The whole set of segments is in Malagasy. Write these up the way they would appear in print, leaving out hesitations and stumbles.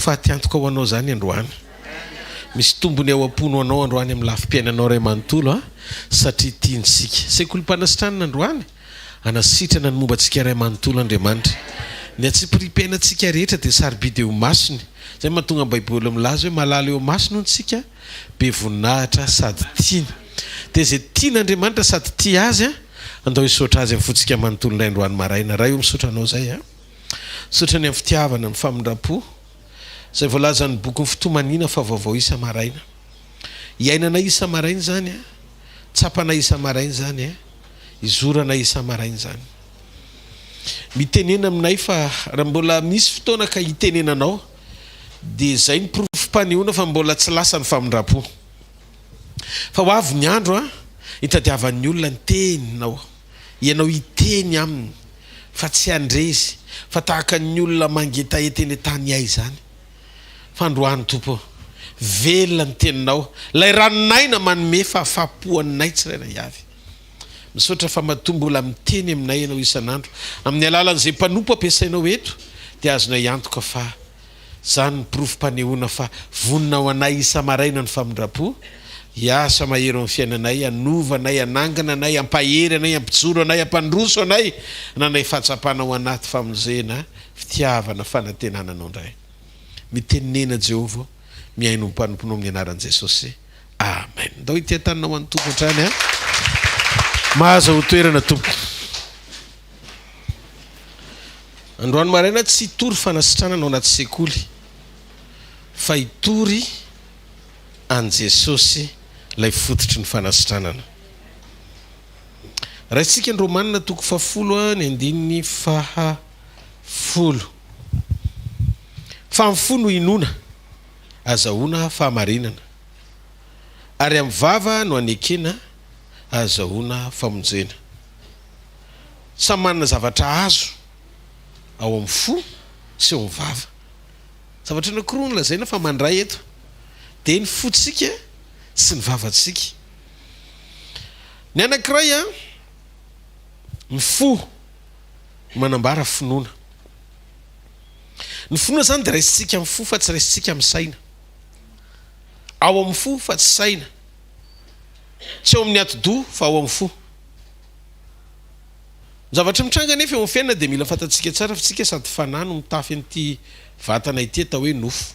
faty antoka ho anao izany androany. Misy tombony ao am-pony ho anao androany amin'ny lafim-piainanao iray manontolo an, satria tiantsika. Sekolim-panasitranana androany, hanasitrana ny momba antsika iray manontolo Andriamanitra. Ny antsipiriam-piainantsika rehetra dia sarobidy eo imasony. Izay no mahatonga ny Baiboly milaza hoe malala eo imasony hono isika, be voninahitra sady tiana. Dia izay tian'Andriamanitra sady tia Azy an, andao hisaotra Azy amin'ny fontsika manontolo indray androany maraina. Ray o, misaotra Anao izay an. Misaotra ny amin'ny fitiavana, ny famindram-po, izay voalazan'ny bokin'ny fitomaniana fa vaovao isa-maraina. Iainanay isa-maraina izany an, tsapanay isa-maraina izany an, izoranay isa-maraina izany. Mitenena aminay fa raha mbola misy fotoana ka hitenenanao dia izay ny porofom-panehoana fa mbola tsy lasa ny famindram-po. Fa ho avy ny andro an, hitadiavan'ny olona ny teninao. Ianao hiteny aminy fa tsy handre izy fa tahaka ny olona mangetaheta eny an-tany hay izany. Fa androany Tompo ô, velona ny teninao, ilay ranon'aina manome fahafahampo anay tsirairay avy. Misaotra fa matoa mbola miteny aminay Ianao isan'andro amin'ny alalan'izay mpanompo ampiasainao eto dia azonay antoka fa izany ny porofom-panehoana fa vonona ho anay isa-maraina ny famindram-po hiasa mahery eo amin'ny fiainanay, hanova anay, hanangana anay, hampahery anay, hampijoro anay, hampandroso anay, hananay fahatsapana ao anaty famonjena, fitiavana, fanantenana Anao indray. Mitenena Jehovah ô, mihaino ny mpanomponao amin'ny anaran'i Jesosy. Amen. Ndao hitia tanana ho an'ny Tompo hatrany a. Mahazo ho toerana tompoko. Androany maraina tsy hitory fanasitranana ao anaty sekoly fa hitory an'i Jesosy ilay fototry ny fanasitranana. Raisintsika ny Romanina toko fahafolo ny andininy faha folo. Fa amin'ny fo no inoana, azahoana fahamarinana, ary amin'ny vava no anekena ahazahoana famonjena. Samy manana zavatra azo ao amin'ny fo sy ao amin'ny vava. Zavatra anankiroa no lazaina fa mandray eto, dia ny fontsika sy ny vavantsika. Ny anankiray, ny fo manambara finoana. Ny finoana izany dia raisintsika amin'ny fo fa tsy raisintsika amin'ny saina. Ao amin'ny fo fa tsy saina. Tsy ao amin'ny atidoha fa ao amin'ny fo. Ny zavatra mitranga anefa eo amin'ny fiainana dia mila fantatsika tsara fa tsika sady fanahy no mitafy an'ity vatana ity atao hoe nofo.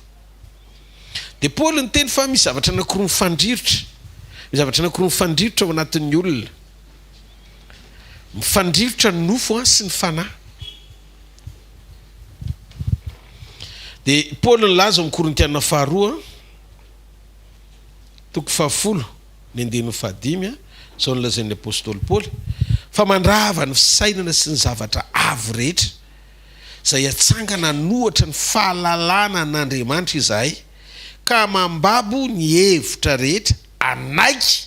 Dia Paoly niteny fa misy zavatra anankiroa mifandrirotra. Misy zavatra anankiroa mifandrirotra ao anatin'ny olona. Mifandrirotra ny nofo sy ny fanahy. Dia Paoly nilaza ao amin'ny Korintiana faharoa, toko fahafolo, ny andininy fahadimy, izao no lazain'ny apostoly Paoly, fa mandrava ny fisainana sy ny zavatra avo rehetra, izay atsangana hanohatra ny fahalalana an'Andriamanitra izahay, ka mambabo ny hevitra rehetra hanaiky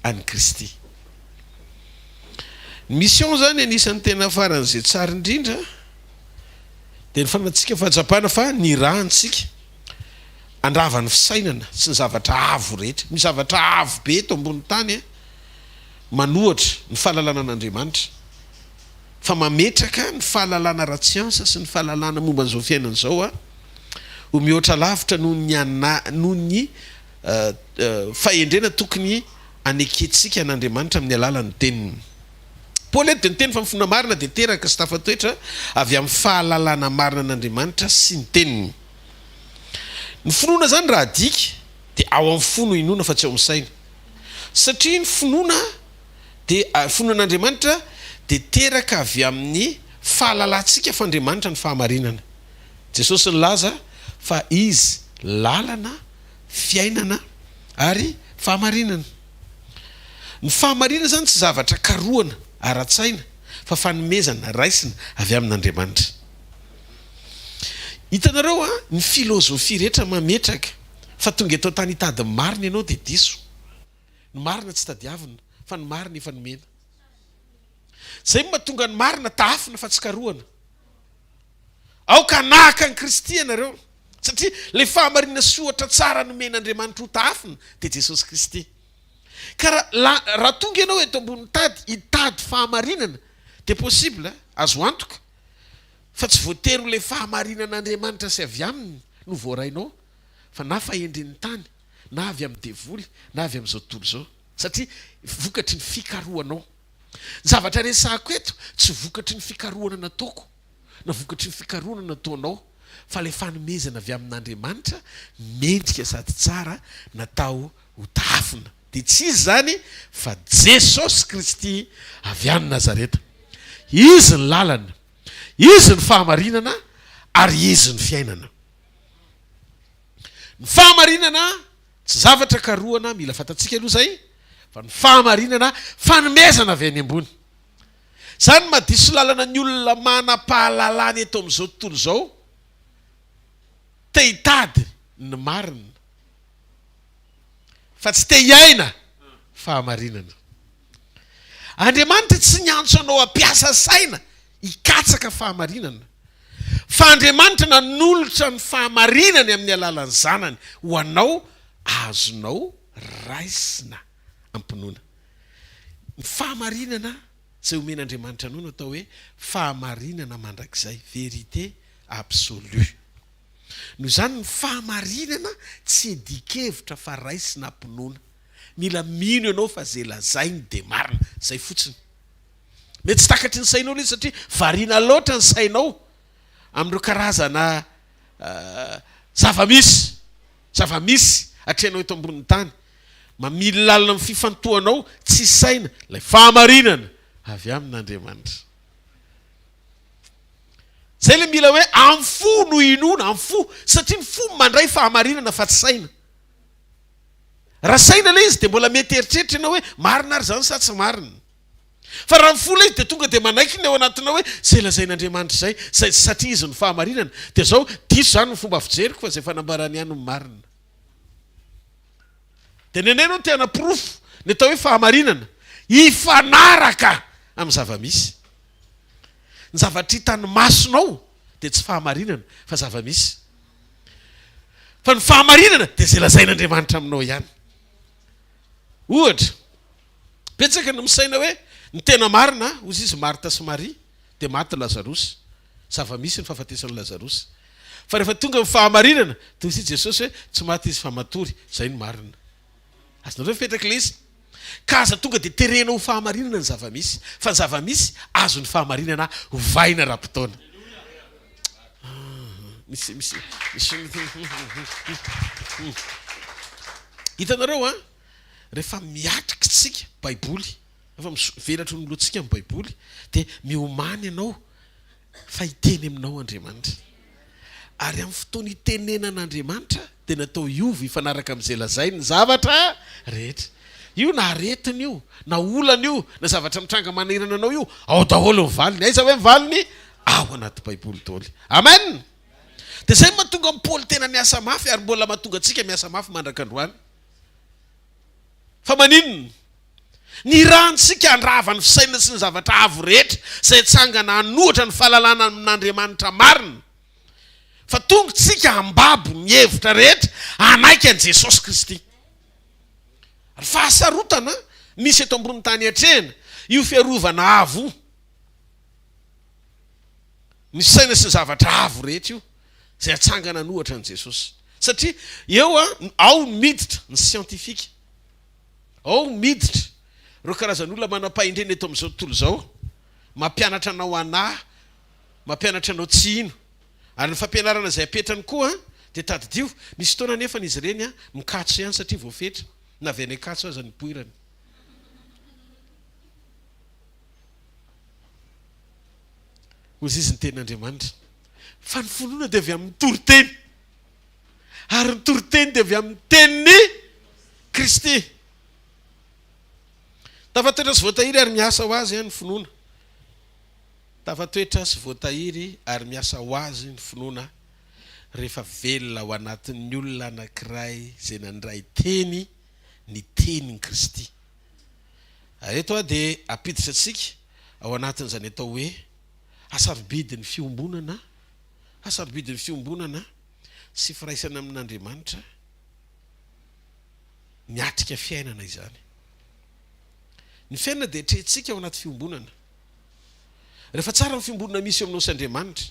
an'i Kristy. Ny mission izany anisan'ny tena faran'izay tsara indrindra dia ny fanantsika fahatsapana fa nirahantsika handrava ny fisainana sy ny zavatra avo rehetra. Misy zavatra avo be eto ambony tany manohatra ny fahalalana an'Andriamanitra fa mametraka ny fahalalana ara-tsiansa sy ny fahalalana momba an'izao fiainana izao ho mihoatra lavitra noho ny noho ny fahendrena tokony anekentsika an'Andriamanitra amin'ny alalan'ny Teniny. Paoly eto dia niteny fa ny finoana marina dia teraka sy tafatoetra avy amin'ny fahalalana marina an'Andriamanitra sy ny Teniny. Ny finoana izany raha adika dia ao amin'ny fo no inoana fa tsy ao amin'ny saina. Satria ny finoana dia finoana an'Andriamanitra dia teraka avy amin'ny fahalalantsika fa Andriamanitra ny fahamarinana. Jesosy nilaza fa Izy lalana, fiainana ary fahamarinana. Ny fahamarinana izany tsy zavatra karohana ara-tsaina fa fanomezana raisina avy amin'Andriamanitra. Hitanareo an, ny filozofia rehetra mametraka fa tonga eto an-tany hitady ny marina ianao dia diso. Ny marina tsy tadiavina fa ny marina efa nomena. Izay no mahatonga ny marina tahafina fa tsy karohana. Aoka hanahaka an'i Kristy ianareo, satria ilay fahamarinana sy ohatra tsara nomen'Andriamanitra ho tahafina dia Jesosy Kristy. Ka raha raha tonga ianao eto ambonin'ny tady hitady fahamarinana dia possible, azo antoka, fa tsy voatery ho ilay fahamarinan'Andriamanitra sy avy aminy no voarainao fa na fahendren'ny tany na avy amin'ny devoly na avy amin'izao tontolo izao satria vokatry ny fikarohanao. Ny zavatra resahako eto tsy vokatry ny fikarohana nataoko na vokatry ny fikarohana nataonao fa ilay fanomezana avy amin'Andriamanitra mendrika sady tsara natao ho tahafina dia tsy iza izany fa Jesosy Kristy avy any Nazareta. Izy ny lalana, Izy ny fahamarinana ary Izy ny fiainana. Ny fahamarinana tsy zavatra karohana, mila fantatsika aloha izay, fa ny fahamarinana fanomezana avy any ambony. Izany no mahadiso lalana ny olona manam-pahalalana eto amin'izao tontolo izao, te hitady ny marina, fa tsy te hiaina fahamarinana. Andriamanitra tsy niantso anao hampiasa saina hikatsaka fahamarinana, fa Andriamanitra nanolotra ny fahamarinany amin'ny alalan'ny Zanany ho anao azonao raisina am-pinoana. Ny fahamarinana izay omen'Andriamanitra anao no atao hoe fahamarinana mandrakizay, vérité absolue. Noho izany ny fahamarinana tsy iadian-kevitra fa raisina am-pinoana. Mila mino ianao fa izay lazainy dia marina. Izay fotsiny. Mety tsy takatry ny sainao ilay izy satria variana loatra ny sainao amin'ireo karazana zava-misy, zava-misy atrehinao eto ambonin'ny tany. Mamily lalina amin'ny fifantohanao tsy saina ilay fahamarinana avy amin'Andriamanitra. Izay ilay mila hoe amin'ny fo no inoana, amin'ny fo, satria ny fo mandray fahamarinana fa tsy saina. Raha saina ilay izy dia mbola mety eritreritra ianao hoe marina ary izany sa tsy marina. Fa raha ny fo ilay izy dia tonga dia manaiky ny ao anatinao hoe izay lazain'Andriamanitra izay, izay satria izy no fahamarinana. Dia izao, diso izany ny fomba fijeriko fa izay fanambarany ihany no marina. Dia ny anay no te hanaporofo ny atao hoe fahamarinana hifanaraka amin'ny zava-misy. Ny zavatra hitan'ny masonao dia tsy fahamarinana fa zava-misy. Fa ny fahamarinana dia izay lazain'Andriamanitra aminao ihany. Ohatra, betsaka no misaina hoe ny tena marina, hozy izy Marta sy Maria, dia maty Lazarosy. Zava-misy ny fahafatesan'i Lazarosy. Fa rehefa tonga ny fahamarinana, dia hozy i Jesosy hoe tsy maty izy fa matory. Izay no marina. Azonareo ve mipetraka ilay izy? Ka aza tonga dia terena ho fahamarinana ny zava-misy, fa ny zava-misy azon'ny fahamarinana ovaina ara-potoana. Misy, misy, misy. Hitanareo an, rehefa miatrika isika Baiboly, rehefa mivelatra eo anoloantsika ny Baiboly, dia miomàna ianao fa hiteny aminao Andriamanitra. Ary amin'ny fotoana itenenan'Andriamanitra dia natao hiova hifanaraka amin'izay lazainy ny zavatra rehetra. Io na aretina io, na olana io, na zavatra mitranga manahirana anao io, ao daholo ny valiny. Aiza hoe ny valiny? Ao anaty Baiboly daholo. Amen! Dia izay no mahatonga an'i Paoly tena niasa mafy ary mbola mahatonga antsika miasa mafy mandraka androany. Fa maninona? Ny rantsika handrava ny fisainana sy ny zavatra avo rehetra izay atsangana hanohitra ny fahalalana amin'Andriamanitra marina. Fa tonga tsika hambabo ny hevitra rehetra hanaiky an'i Jesosy Kristy. Ary fahasarotana misy eto ambony tany atrehina io fiarovana avo io. Ny saina sy ny zavatra avo rehetra io izay atsangana hanohatra an'i Jesosy. Satria eo ao no miditra ny siantifika. Ao miditra ireo karazan'olona manam-pahendrena eto amin'izao tontolo izao, mampianatra anao hanahy, mampianatra anao tsy hino. Ary ny fampianarana izay apetrany koa dia tadidio, misy fotoana anefa izy ireny mikatso ihany satria voafetra, na avy any Ankatso aza nipoirany. Hoy izy ny tenin'Andriamanitra, fa ny finoana dia avy amin'ny toriteny. Ary ny toriteny dia avy amin'ny tenin'i Kristy. Tafatoetra sy voatahiry ary miasa ho azy ny finoana. Tafatoetra sy voatahiry ary miasa ho azy ny finoana rehefa velona ao anatin'ny olona anankiray izay nandray teny ny tenin'i Kristy. Ary eto aho dia hampiditra antsika ao anatin'izany atao hoe hasarobidin'ny fiombonana, hasarobidin'ny fiombonana sy firaisana amin'Andriamanitra miatrika fiainana izany. Ny fiainana dia atrehintsika ao anaty fiombonana. Rehefa tsara ny fiombonana misy eo aminao sy Andriamanitra,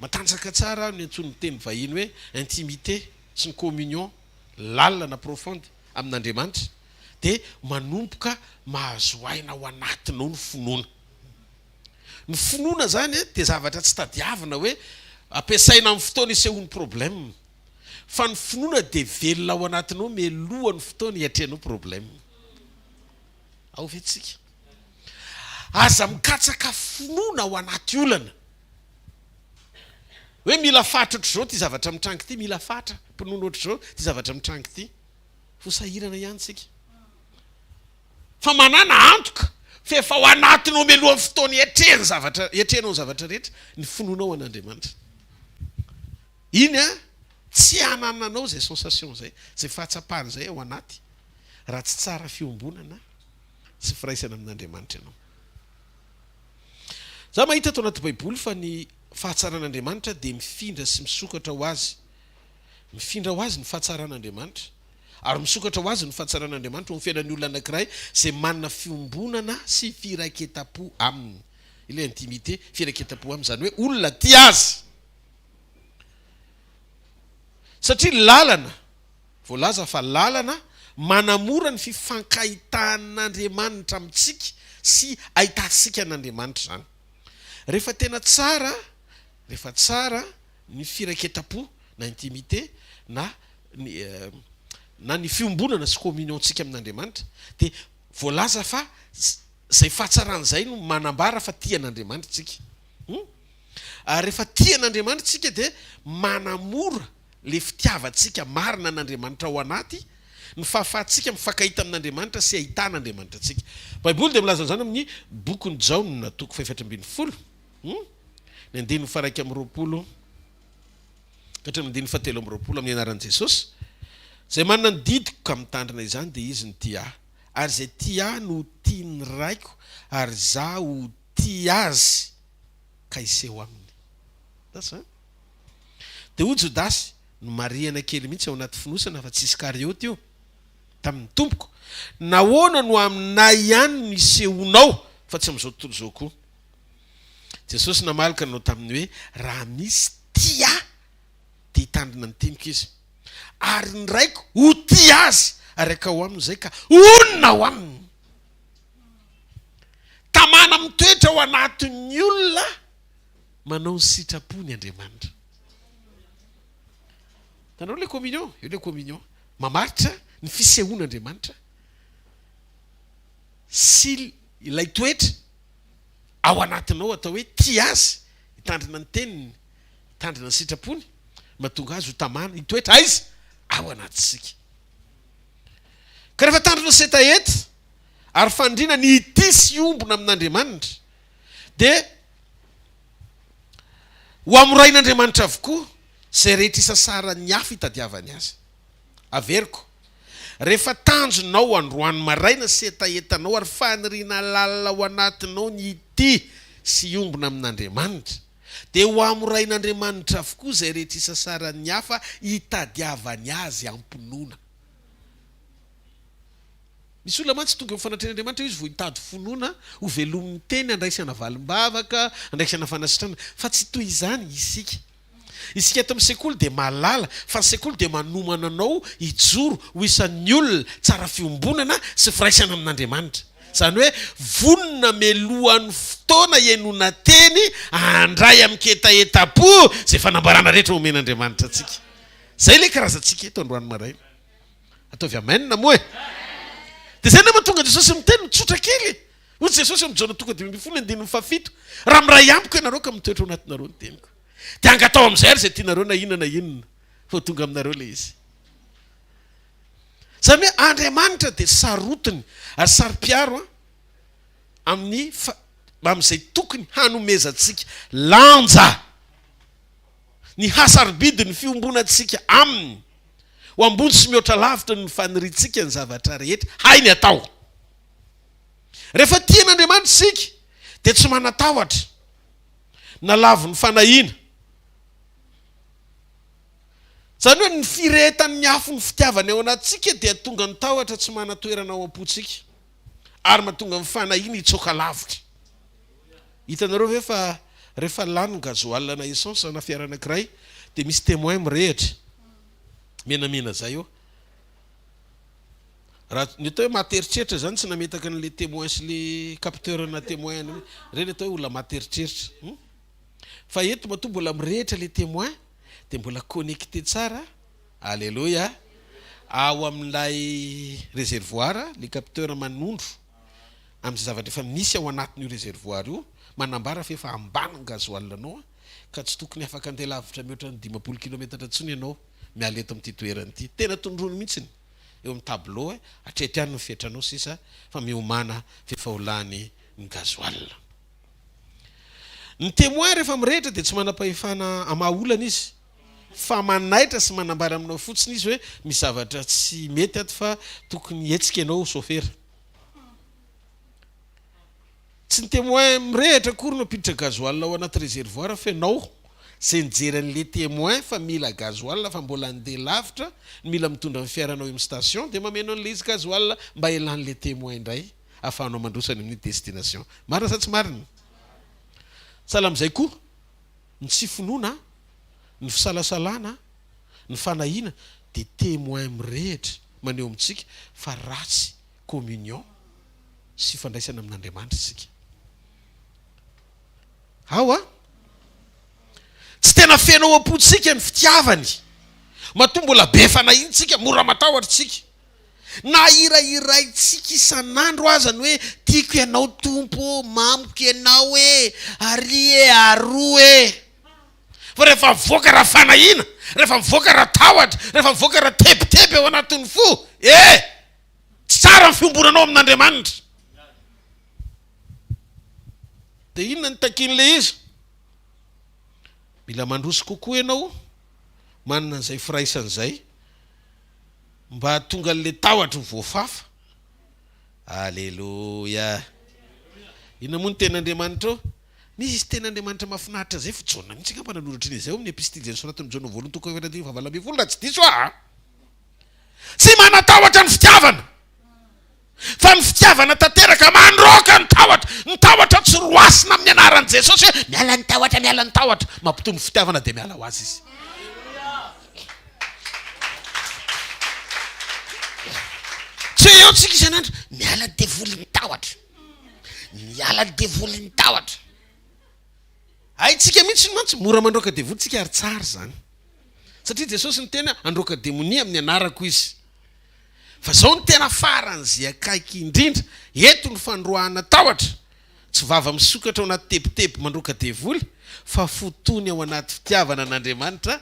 Matanjaka tsara ny antsoin'ny teny vahiny hoe intimité sy ny communion lalina na profonde amin'Andriamanitra dia manomboka mahazo aina ao anatinao ny finoana. Ny finoana izany dia zavatra tsy tadiavina hoe ampiasaina amin'ny fotoana isehoan'ny problème fa ny finoana dia velona ao anatinao mialohan'ny fotoana hiatrehanao problème. Ao ve tsika? Aza mikatsaka finoana ao anaty olana. Hoe mila fatra ohatr'izao ity zavatra mitranga ity, mila fatra mpinono ohatr'izao ity zavatra mitranga ity. Ho sahirana ihany tsika. Fa manana antoka fa efa ao anatinao mialohan'ny fotoana hiatrehany zavatra, hiatrehanao ny zavatra rehetra ny finoanao an'Andriamanitra. Iny an, tsy hanananao izay sensation izay, izay fahatsapana izay ao anaty raha tsy tsara fiombonana sy firaisana amin'Andriamanitra ianao. Za mahita ato anaty baiboly fa ny fahatsaran'Andriamanitra dia mifindra sy misokatra ho azy. Mifindra ho azy ny fahatsaran'Andriamanitra. Ary misokatra ho azy ny fahatsaran'Andriamanitra eo amin'ny fiainan'ny olona anankiray izay manana fiombonana sy firaiketam-po aminy. Ilay intimité, firaiketam-po aminy, izany hoe olona tia azy. Satria lalana Voalaza fa lalana manamora ny fifankahitan'Andriamanitra amintsika sy ahitantsika an'Andriamanitra izany. Rehefa tena tsara, rehefa tsara ny firaiketam-po na intimité na ny na ny fiombonana sy communion-tsika amin'Andriamanitra dia voalaza fa izay fahatsarana izay no manambara fa tia an'Andriamanitra isika. Hum? Ary rehefa tia an'Andriamanitra isika dia manamora le fitiavantsika marina an'Andriamanitra ao anaty, ny fahafahantsika mifankahita amin'Andriamanitra sy ahitan'Andriamanitra antsika. Baiboly dia milaza an'izany amin'ny bokin'i Jaona toko fahefatra ambin'ny folo, ny andininy faha-21 ka hatramin'ny andininy faha-23, amin'ny anaran'i Jesosy, Izay manana ny didiko ka mitandrina izany dia izy no tia ahy, ary izay tia ahy no ho tian'ny Raiko, ary izaho ho tia azy ka hiseho aminy. That's hein? Dia hoy Jodasy, nomarihana kely mihitsy ao anaty fonosana fa tsy Iskariota io, taminy, Tompoko, nahoana no aminay ihany no isehoanao fa tsy amin'izao tontolo izao koa? Jesosy namaly ka nanao taminy hoe, Raha misy tia Ahy, dia hitandrina ny teniko izy, ary ny Raiko ho tia azy, ary hankao aminy izay ka honina ao aminy. Tamana mitoetra ao anatin'ny olona Manao ny sitrapony Andriamanitra. Hitanareo ilay communion? Eo ilay communion. Mamaritra ny fisehoan'Andriamanitra sy ilay toetra ao anatinao atao hoe tia Azy, hitandrina ny teniny, hitandrina ny sitrapony, mahatonga Azy ho tamana, hitoetra aiza? Ao anatintsika. Ka rehefa tandrina sy hetaheta ary faniriana ny hitia sy hiombona amin'Andriamanitra dia Ho hamorain'Andriamanitra avokoa izay rehetra isasaran'ny hafa itadiavany azy. Averiko, rehefa tanjonao androany maraina sy hetahetanao ary faniriana lalina ao anatinao ny hitia sy hiombona amin'Andriamanitra, dia ho hamorain'Andriamanitra avokoa izay rehetra isasaran'ny hafa itadiavany azy am-pinoana. Misy olona mantsy tonga eo fanatrehan'Andriamanitra eo izy vao hitady finoana ho velomin'ny teny handraisana valim-bavaka, handraisana fanasitranana, fa tsy toy izany isika. Isika ato amin'ny sekoly dia mahalala fa ny sekoly dia manomana anao hijoro ho isan'ny olona tsara fiombonana sy firaisana amin'Andriamanitra. Izany hoe vonona mialohan'ny fotoana hihainoana teny handray amin-ketahetam-po izay fanambarana rehetra omen'Andriamanitra antsika. Izay ilay karazantsika eto androany maraina. Ataovy amen moa e! Dia izay angamba tonga Jesosy miteny, mitsotra kely e! Hoy Jesosy amin'ny Jaona toko 15 andininy fahafito, Raha miray amiko ianareo ka mitoetra ao anatinareo ny teniko, dia angataho amin'izay ary izay tianareo na inona na inona, fa ho tonga aminareo ilay izy. Izany hoe Andriamanitra dia sarotiny ary saro-piaro amin'ny amin'izay tokony hanomezantsika lanja. Ny hasarobidin'ny fiombonantsika Aminy ho ambony sy mihoatra lavitra noho ny faniriantsika ny zavatra rehetra hainy atao. Rehefa tia an'Andriamanitra isika dia tsy manan-tahotra na lavin'ny fanahiana. Izany hoe ny firehetan'ny afon'ny fitiavany ao anatintsika dia tonga ny tahotra tsy manan-toerana ao am-pontsika ary mahatonga ny fanahiana hitsoaka lavitra. Hitanareo ve fa. Rehefa lany ny gasoil na essence na fiara anankiray dia misy témoin mirehitra menamena zay eo. Raha ny atao hoe maty eritreritra zany tsy nametaka an'le témoin sy le capteur na témoin ireny atao hoe olona maty eritreritra. Hum. Fa eto matoa mbola mirehitra le témoin dia mbola connecté tsara, aleloia, ao amin'ilay réservoir le capteur manondro amin'izay zavatra efa misy ao anatin'io réservoir io, manambara fa efa ambany ny gasoil-nao ka tsy tokony afaka andeha lavitra mihoatra ny 50 kilometatra intsony ianao miala eto amin'ity toerana ity. Tena tondroiny mihitsy eo amin'ny tableau hoe hatreto ihany ny fetranao sisa fa miomàna f'efa ho lany ny gasoil. Ny témoin rehefa mirehitra dia tsy manam-pahefana hamaha olana izy fa manaitra sy manambara aminao fotsiny izy hoe misy zavatra tsy mety ato fa tokony hihetsika ianao sôfera. Tsy ny témoin mirehitra akory no hampiditra gasoil ao anaty réservoir fa ianao izay nijery an'le témoin fa mila gasoil fa mbola handeha lavitra no mila mitondra ny fiaranao eo amin'ny station dia mameno an'le izy gasoil mba hialan'le témoin indray ahafahanao mandroso any amin'ny destination. Marina sa tsy marina? Sahala amin'izay koa ny tsy finoana, ny fisalasalana, ny fanahiana dia témoin mirehitra maneho amintsika fa ratsy communion sy fifandraisana amin'Andriamanitra isika. Ao a! Tsy tena feno ao am-pontsika ny fitiavany. Matoa mbola be fanahiana isika, mora matahotra isika. Na hirahiraintsika isan'andro aza ny hoe tiako ianao Tompo ô, mamiko ianao e, ary e, aroa e. Fa rehefa mivoaka raha fanahiana, rehefa mivoaka raha tahotra, rehefa mivoaka raha tebiteby ao anatin'ny fo, e! Tsy tsara ny fiombonanao amin'Andriamanitra. Dia inona no takian'ilay izy? Mila mandroso kokoa ianao, manana an'izay firaisana izay, mba hahatonga an'ilay tahotra ho voafafa. Aleloia! Inona moa ny tenin'Andriamanitra ao? Misy tenin'Andriamanitra mahafinaritra izay, fa Jaona mihitsy angamba nanoratra an'izay ao amin'ny epistily izay nosoratan'i Jaona voalohany toko fahaefatra andininy fahavalo ambin'ny folo raha tsy diso aho a! Tsy manan-tahotra ny fitiavana, fa ny fitiavana tanteraka mandroaka ny tahotra. Ny tahotra tsy roasina amin'ny anaran'i Jesosy hoe miala ny tahotra, miala ny tahotra. Mampitombo fitiavana dia miala ho azy izy. Tsy hoe eo tsika isan'andro, miala ny devoly ny tahotra, miala ny devoly ny tahotra. Haintsika mihitsy mantsy, mora mandroaka devoly tsika ary tsara izany. Satria Jesosy niteny hoe handroaka demonia amin'ny anarako izy. Fa izao no tena faran'izay akaiky indrindra, eto ny fandroahana tahotra, tsy vava misokatra ao anaty tebiteby mandroaka devoly, fa fo tony ao anaty fitiavana an'Andriamanitra,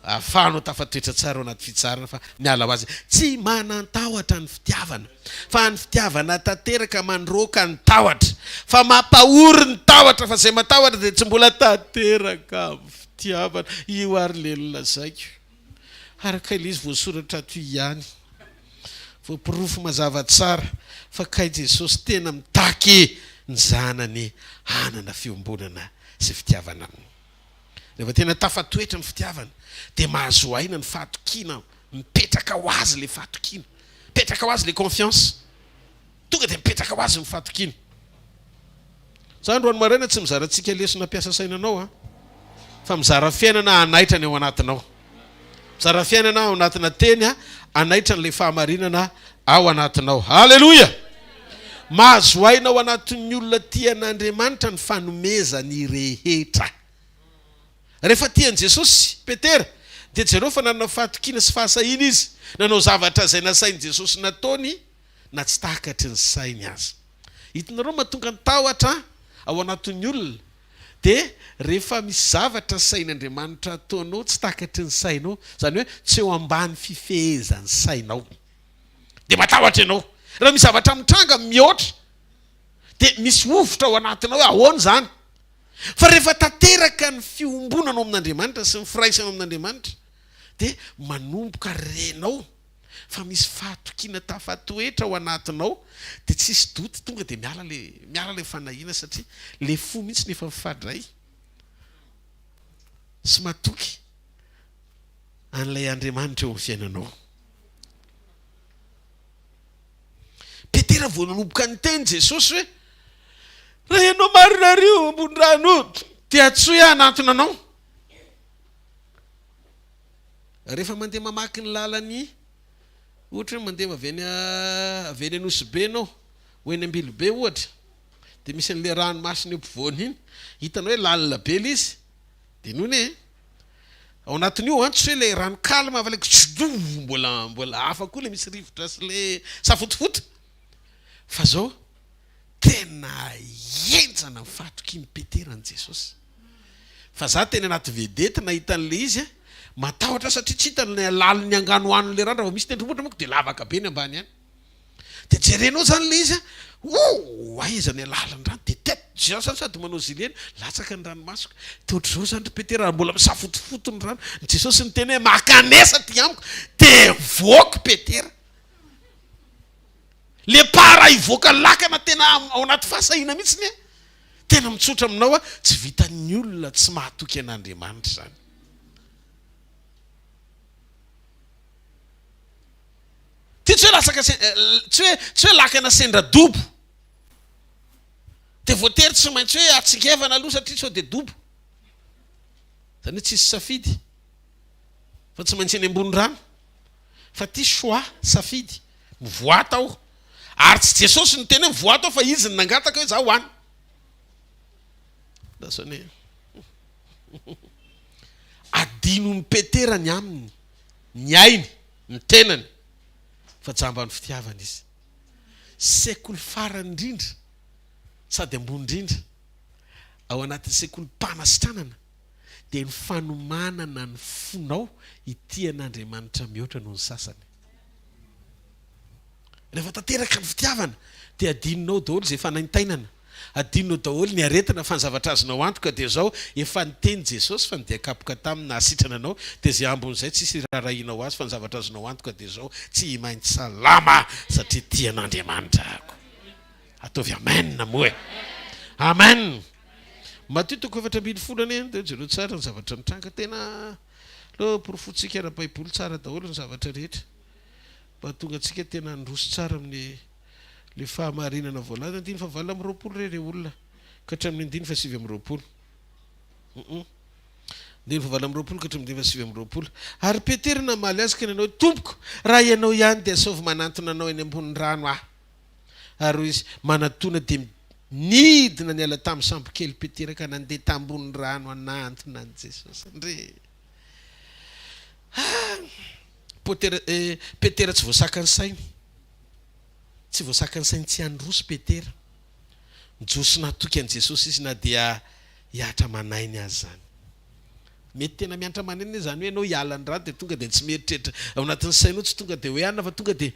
ahafahanao tafatoetra tsara ao anaty fitsarana fa miala ho azy. Tsy manan-tahotra ny fitiavana. Fa ny fitiavana tanteraka mandroaka ny tahotra. Fa mampahory ny tahotra fa izay matahotra dia tsy mbola tanteraka amin'ny fitiavana. Io ary le nolazaiko. Araka ilay izy voasoratra ato ihany. Voaporofo mazava tsara fa kay Jesosy tena mitaky ny zanany hanana fiombonana sy fitiavana aminy. Rehefa tena tafatoetra ny fitiavana dia mahazo aina ny fahatokiana, mipetraka ho azy ilay fahatokiana, mipetraka ho azy ilay confiance, tonga dia mipetraka ho azy ny fahatokiana. Za androany maraina tsy mizara antsika lesona mpiasa saina anao an, fa mizara fiainana hanaitra ny ao anatinao. Mizara fiainana ao anatina teny hanaitra an'ilay fahamarinana ao anatinao. Haleloia! Mahazo aina ao anatin'ny olona tia an'Andriamanitra ny fanomezany rehetra. Rehefa tia an'i Jesosy Petera, dia jereo fa nanana fahatokiana sy fahasahiana izy nanao zavatra izay nasain'i Jesosy nataony na tsy takatry ny sainy aza. Hitanareo mahatonga ny tahotra ao anatin'ny olona Dia rehefa misy zavatra asain'Andriamanitra ataonao tsy takatry ny sainao, izany hoe tsy eo ambany fifehezan'ny sainao, dia matahotra ianao. Raha misy zavatra mitranga mihoatra, dia misy hovitra ao anatinao hoe ahoana izany? Fa rehefa tanteraka ny fiombonanao amin'Andriamanitra sy ny firaisanao amin'Andriamanitra, dia manomboka renao fa misy fahatokiana tafatoetra ao anatinao dia tsisy doute tonga dia miala le miala le fanahiana satria le fo mihitsy no efa mifadray sy matoky an'ilay Andriamanitra eo amin'ny fiainanao. Petera vao nanomboka niteny Jesosy hoe raha ianao marina ary io ambony rano io. Dia antsoy aho hanantona anao. Rehefa mandeha mamaky ny lalan'i, ohatra hoe mandeha avy any avy eny Anosibe ianao, ho eny Ambilobe ohatra, dia misy an'ilay ranomasina eo ampovoany iny, hitanao hoe lalina be ilay izy, dia nony e, ao anatin'io an, tsy hoe ilay rano calme fa ilay kitsdouh, mbola mbola hafa koa ilay misy rivotra sy ilay safotofoto, fa zao Tena henjana ny fahatokian'i Petera an'i Jesosy. Fa za teny anaty vedette nahita an'ilay izy a, matahotra aho satria tsy hita ny halalin'ny anganohanon'ilay rano, raha vao misy tendrombohitra manko dia lavaka be ny ambany any. Dia jerenao zany ilay izy a, oh aiza ny halalin'ny rano, dia tête, za zany sady manao gilet, latsaka ny ranomasoko. Dia ohatr'izao zany ry Petera, ary mbola misafotofoto ny rano. Jesosy niteny hoe makanesa aty amiko, dia voako Petera. Le para hivoaka lakana tena ao anaty fahasahiana mihitsy ny tena mitsotra aminao a, tsy vitan'ny olona tsy mahatoky an'Andriamanitra izany. Ty tsy hoe latsaka tsy hoe tsy hoe lakana sendra dobo. Dia voatery tsy maintsy hoe atsingevana aloha satria sao dia dobo. Izany hoe tsisy safidy fa tsy maintsy eny ambony rano. Fa ty choix, safidy. Mivoaha tao. Ary tsy Jesosy niteny hoe mivoaha tao fa izy no nangataka hoe za ho any. Lasa ny Adinon'i Petera ny aminy, ny ainy, ny tenany, fa jamban'ny fitiavana izy. Sekoly farany indrindra sady ambony indrindra ao anatin'ny sekolim-panasitranana dia ny fanomanana ny fonao hitia an'Andriamanitra mihoatra noho ny sasany. Rehefa tanteraka ny fitiavana dia adinonao daholo izay fanaintainana, adinonao daholo ny aretina fa ny zavatra azonao antoka dia izao, efa niteny Jesosy fa ny dia kapoka taminy nahasitrana anao dia izay ambin'izay tsisy iraharahianao azy fa ny zavatra azonao antoka dia izao, tsy maintsy salama satria tia an'Andriamanitra ako. Ataovy amen moa e! Amen! Matio toko 14 anie dia jereo tsara ny zavatra nitranga tena aleo porofointsika ara-baiboly tsara daholo ny zavatra rehetra mba hahatonga antsika tena handroso tsara amin'ny le fahamarinana voalaza andininy faha 28 re re olona ka hatramin'ny andininy faha 29 hum andininy faha 28 ka hatramin'ny andininy faha 29 ary Petera namaly azy ka nanao hoe tompoko raha ianao ihany dia asaovy manantona anao eny ambonin'ny rano aho Ary hoy izy, Manatona dia nidina niala tamin'ny sambokely Petera ka nandeha tambony rano hanantona an'i Jesosy. Ndry! Ah! Potera, eh, Petera tsy voasakan'ny sainy. Tsy voasakan'ny sainy tsy handroso Petera. Nijoro sy natoky an'i Jesosy izy na dia hihatra aman'ainy aza izany. Mety tena miantra manenina izany hoe ianao hiala ny rano dia tonga dia tsy mieritreritra ao anatin'ny sainao tsy tonga dia hoe anona fa tonga dia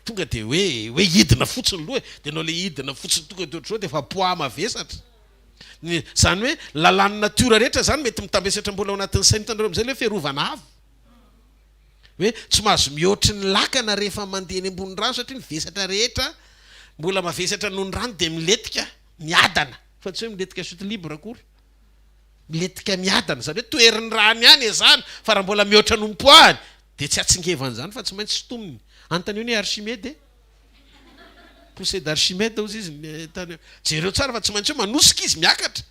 tonga dia hoe hoe hidina fotsiny loha e, dia ianao ilay hidina fotsiny tonga dia ohatr'izao dia efa poids mavesatra. Ny izany hoe lalàn'ny natiora rehetra izany mety mitambesatra mbola ao anatin'ny saina hitanareo amin'izay ilay hoe fiarovana avo hoe tsy mahazo mihoatry ny lakana rehefa mandeha eny ambony rano satria ny vesatra rehetra mbola mavesatra noho ny rano dia milentika miadana fa tsy hoe milentika chute libre akory. Milentika miadana, izany hoe toherin'ny rano ihany ezahana fa raha mbola mihoatra noho ny poids-ny dia tsy hatsingevana izany fa tsy maintsy sintominy. Anontanio anie Archimède e! Poussée d'Archimède hozy izy ny tany jereo tsara fa tsy maintsy hoe manosika izy miakatra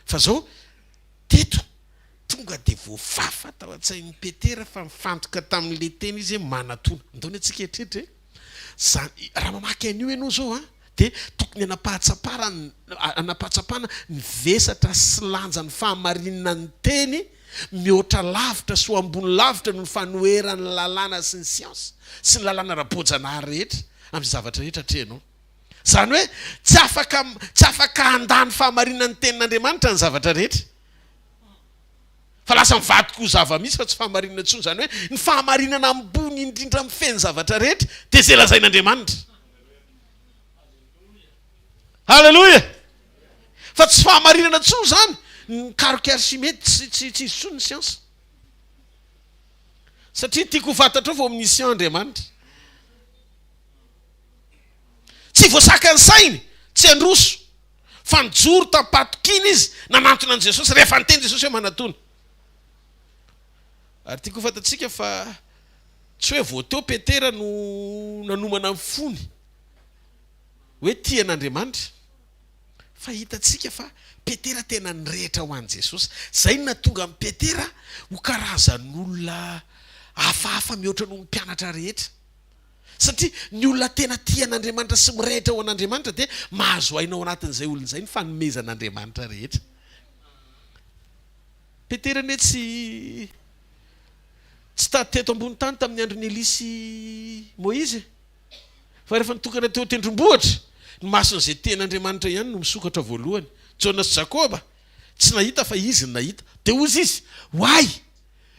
fa zao teto tonga dia voafafa tao an-tsain'i Petera fa nifantoka tamin'ilay teny izy hoe manatona. Andao anie tsika hieritreritra e! Zany, raha mamaky an'io ianao zao an, dia tokony hanam-pahatsapara, hanam-pahatsapana ny vesatra sy lanjan'ny fahamarinan'ny teny mihoatra lavitra sy ho ambony lavitra noho ny fanoheran'ny lalàna sy ny siansa sy ny lalàna ara-boajanahary rehetra amin'izay zavatra rehetra atrehinao. Izany hoe tsy afaka tsy afaka handà ny fahamarinan'ny tenin'Andriamanitra ny zavatra rehetra. Fa lasa mivadika ho zava-misy fa tsy fahamarinana intsony. Izany hoe ny fahamarinana ambony indrindra mifehy ny zavatra rehetra dia izay lazain'Andriamanitra. Haleloia! Fa tsy fahamarinana intsony izany. Ny karoky Archimède tsy tsy tsy izy intsony ny siansa. Satria tiako ho fantatrao fa omniscient Andriamanitra. Tsy voasakan'ny sainy, tsy handroso. Fa nijoro tam-pahatokiana izy nanantona an'i Jesosy rehefa niteny Jesosy hoe manatona. Ary tiako ho fantatsika fa tsy hoe vao teo Petera no nanomana ny fony hoe tia an'Andriamanitra. Fa hitantsika fa Petera tena nirehitra ho an'i Jesosy. Izay no nahatonga an'i Petera ho karazan'olona hafahafa mihoatra noho ny mpianatra rehetra. Satria ny olona tena tia an'Andriamanitra sy mirehitra ho an'Andriamanitra dia mahazo aina ao anatin'izay olona izay ny fanomezan'Andriamanitra rehetra. Petera anie tsy tsy ta teto ambony tany tamin'ny andron'i Elia sy Moizy e. Fa rehefa nitokana teo an-tendrombohitra, ny mason'izay tia an'Andriamanitra ihany no misokatra voalohany. Jaona sy Jakoba tsy nahita fa izy no nahita. Dia hozy izy, Oay!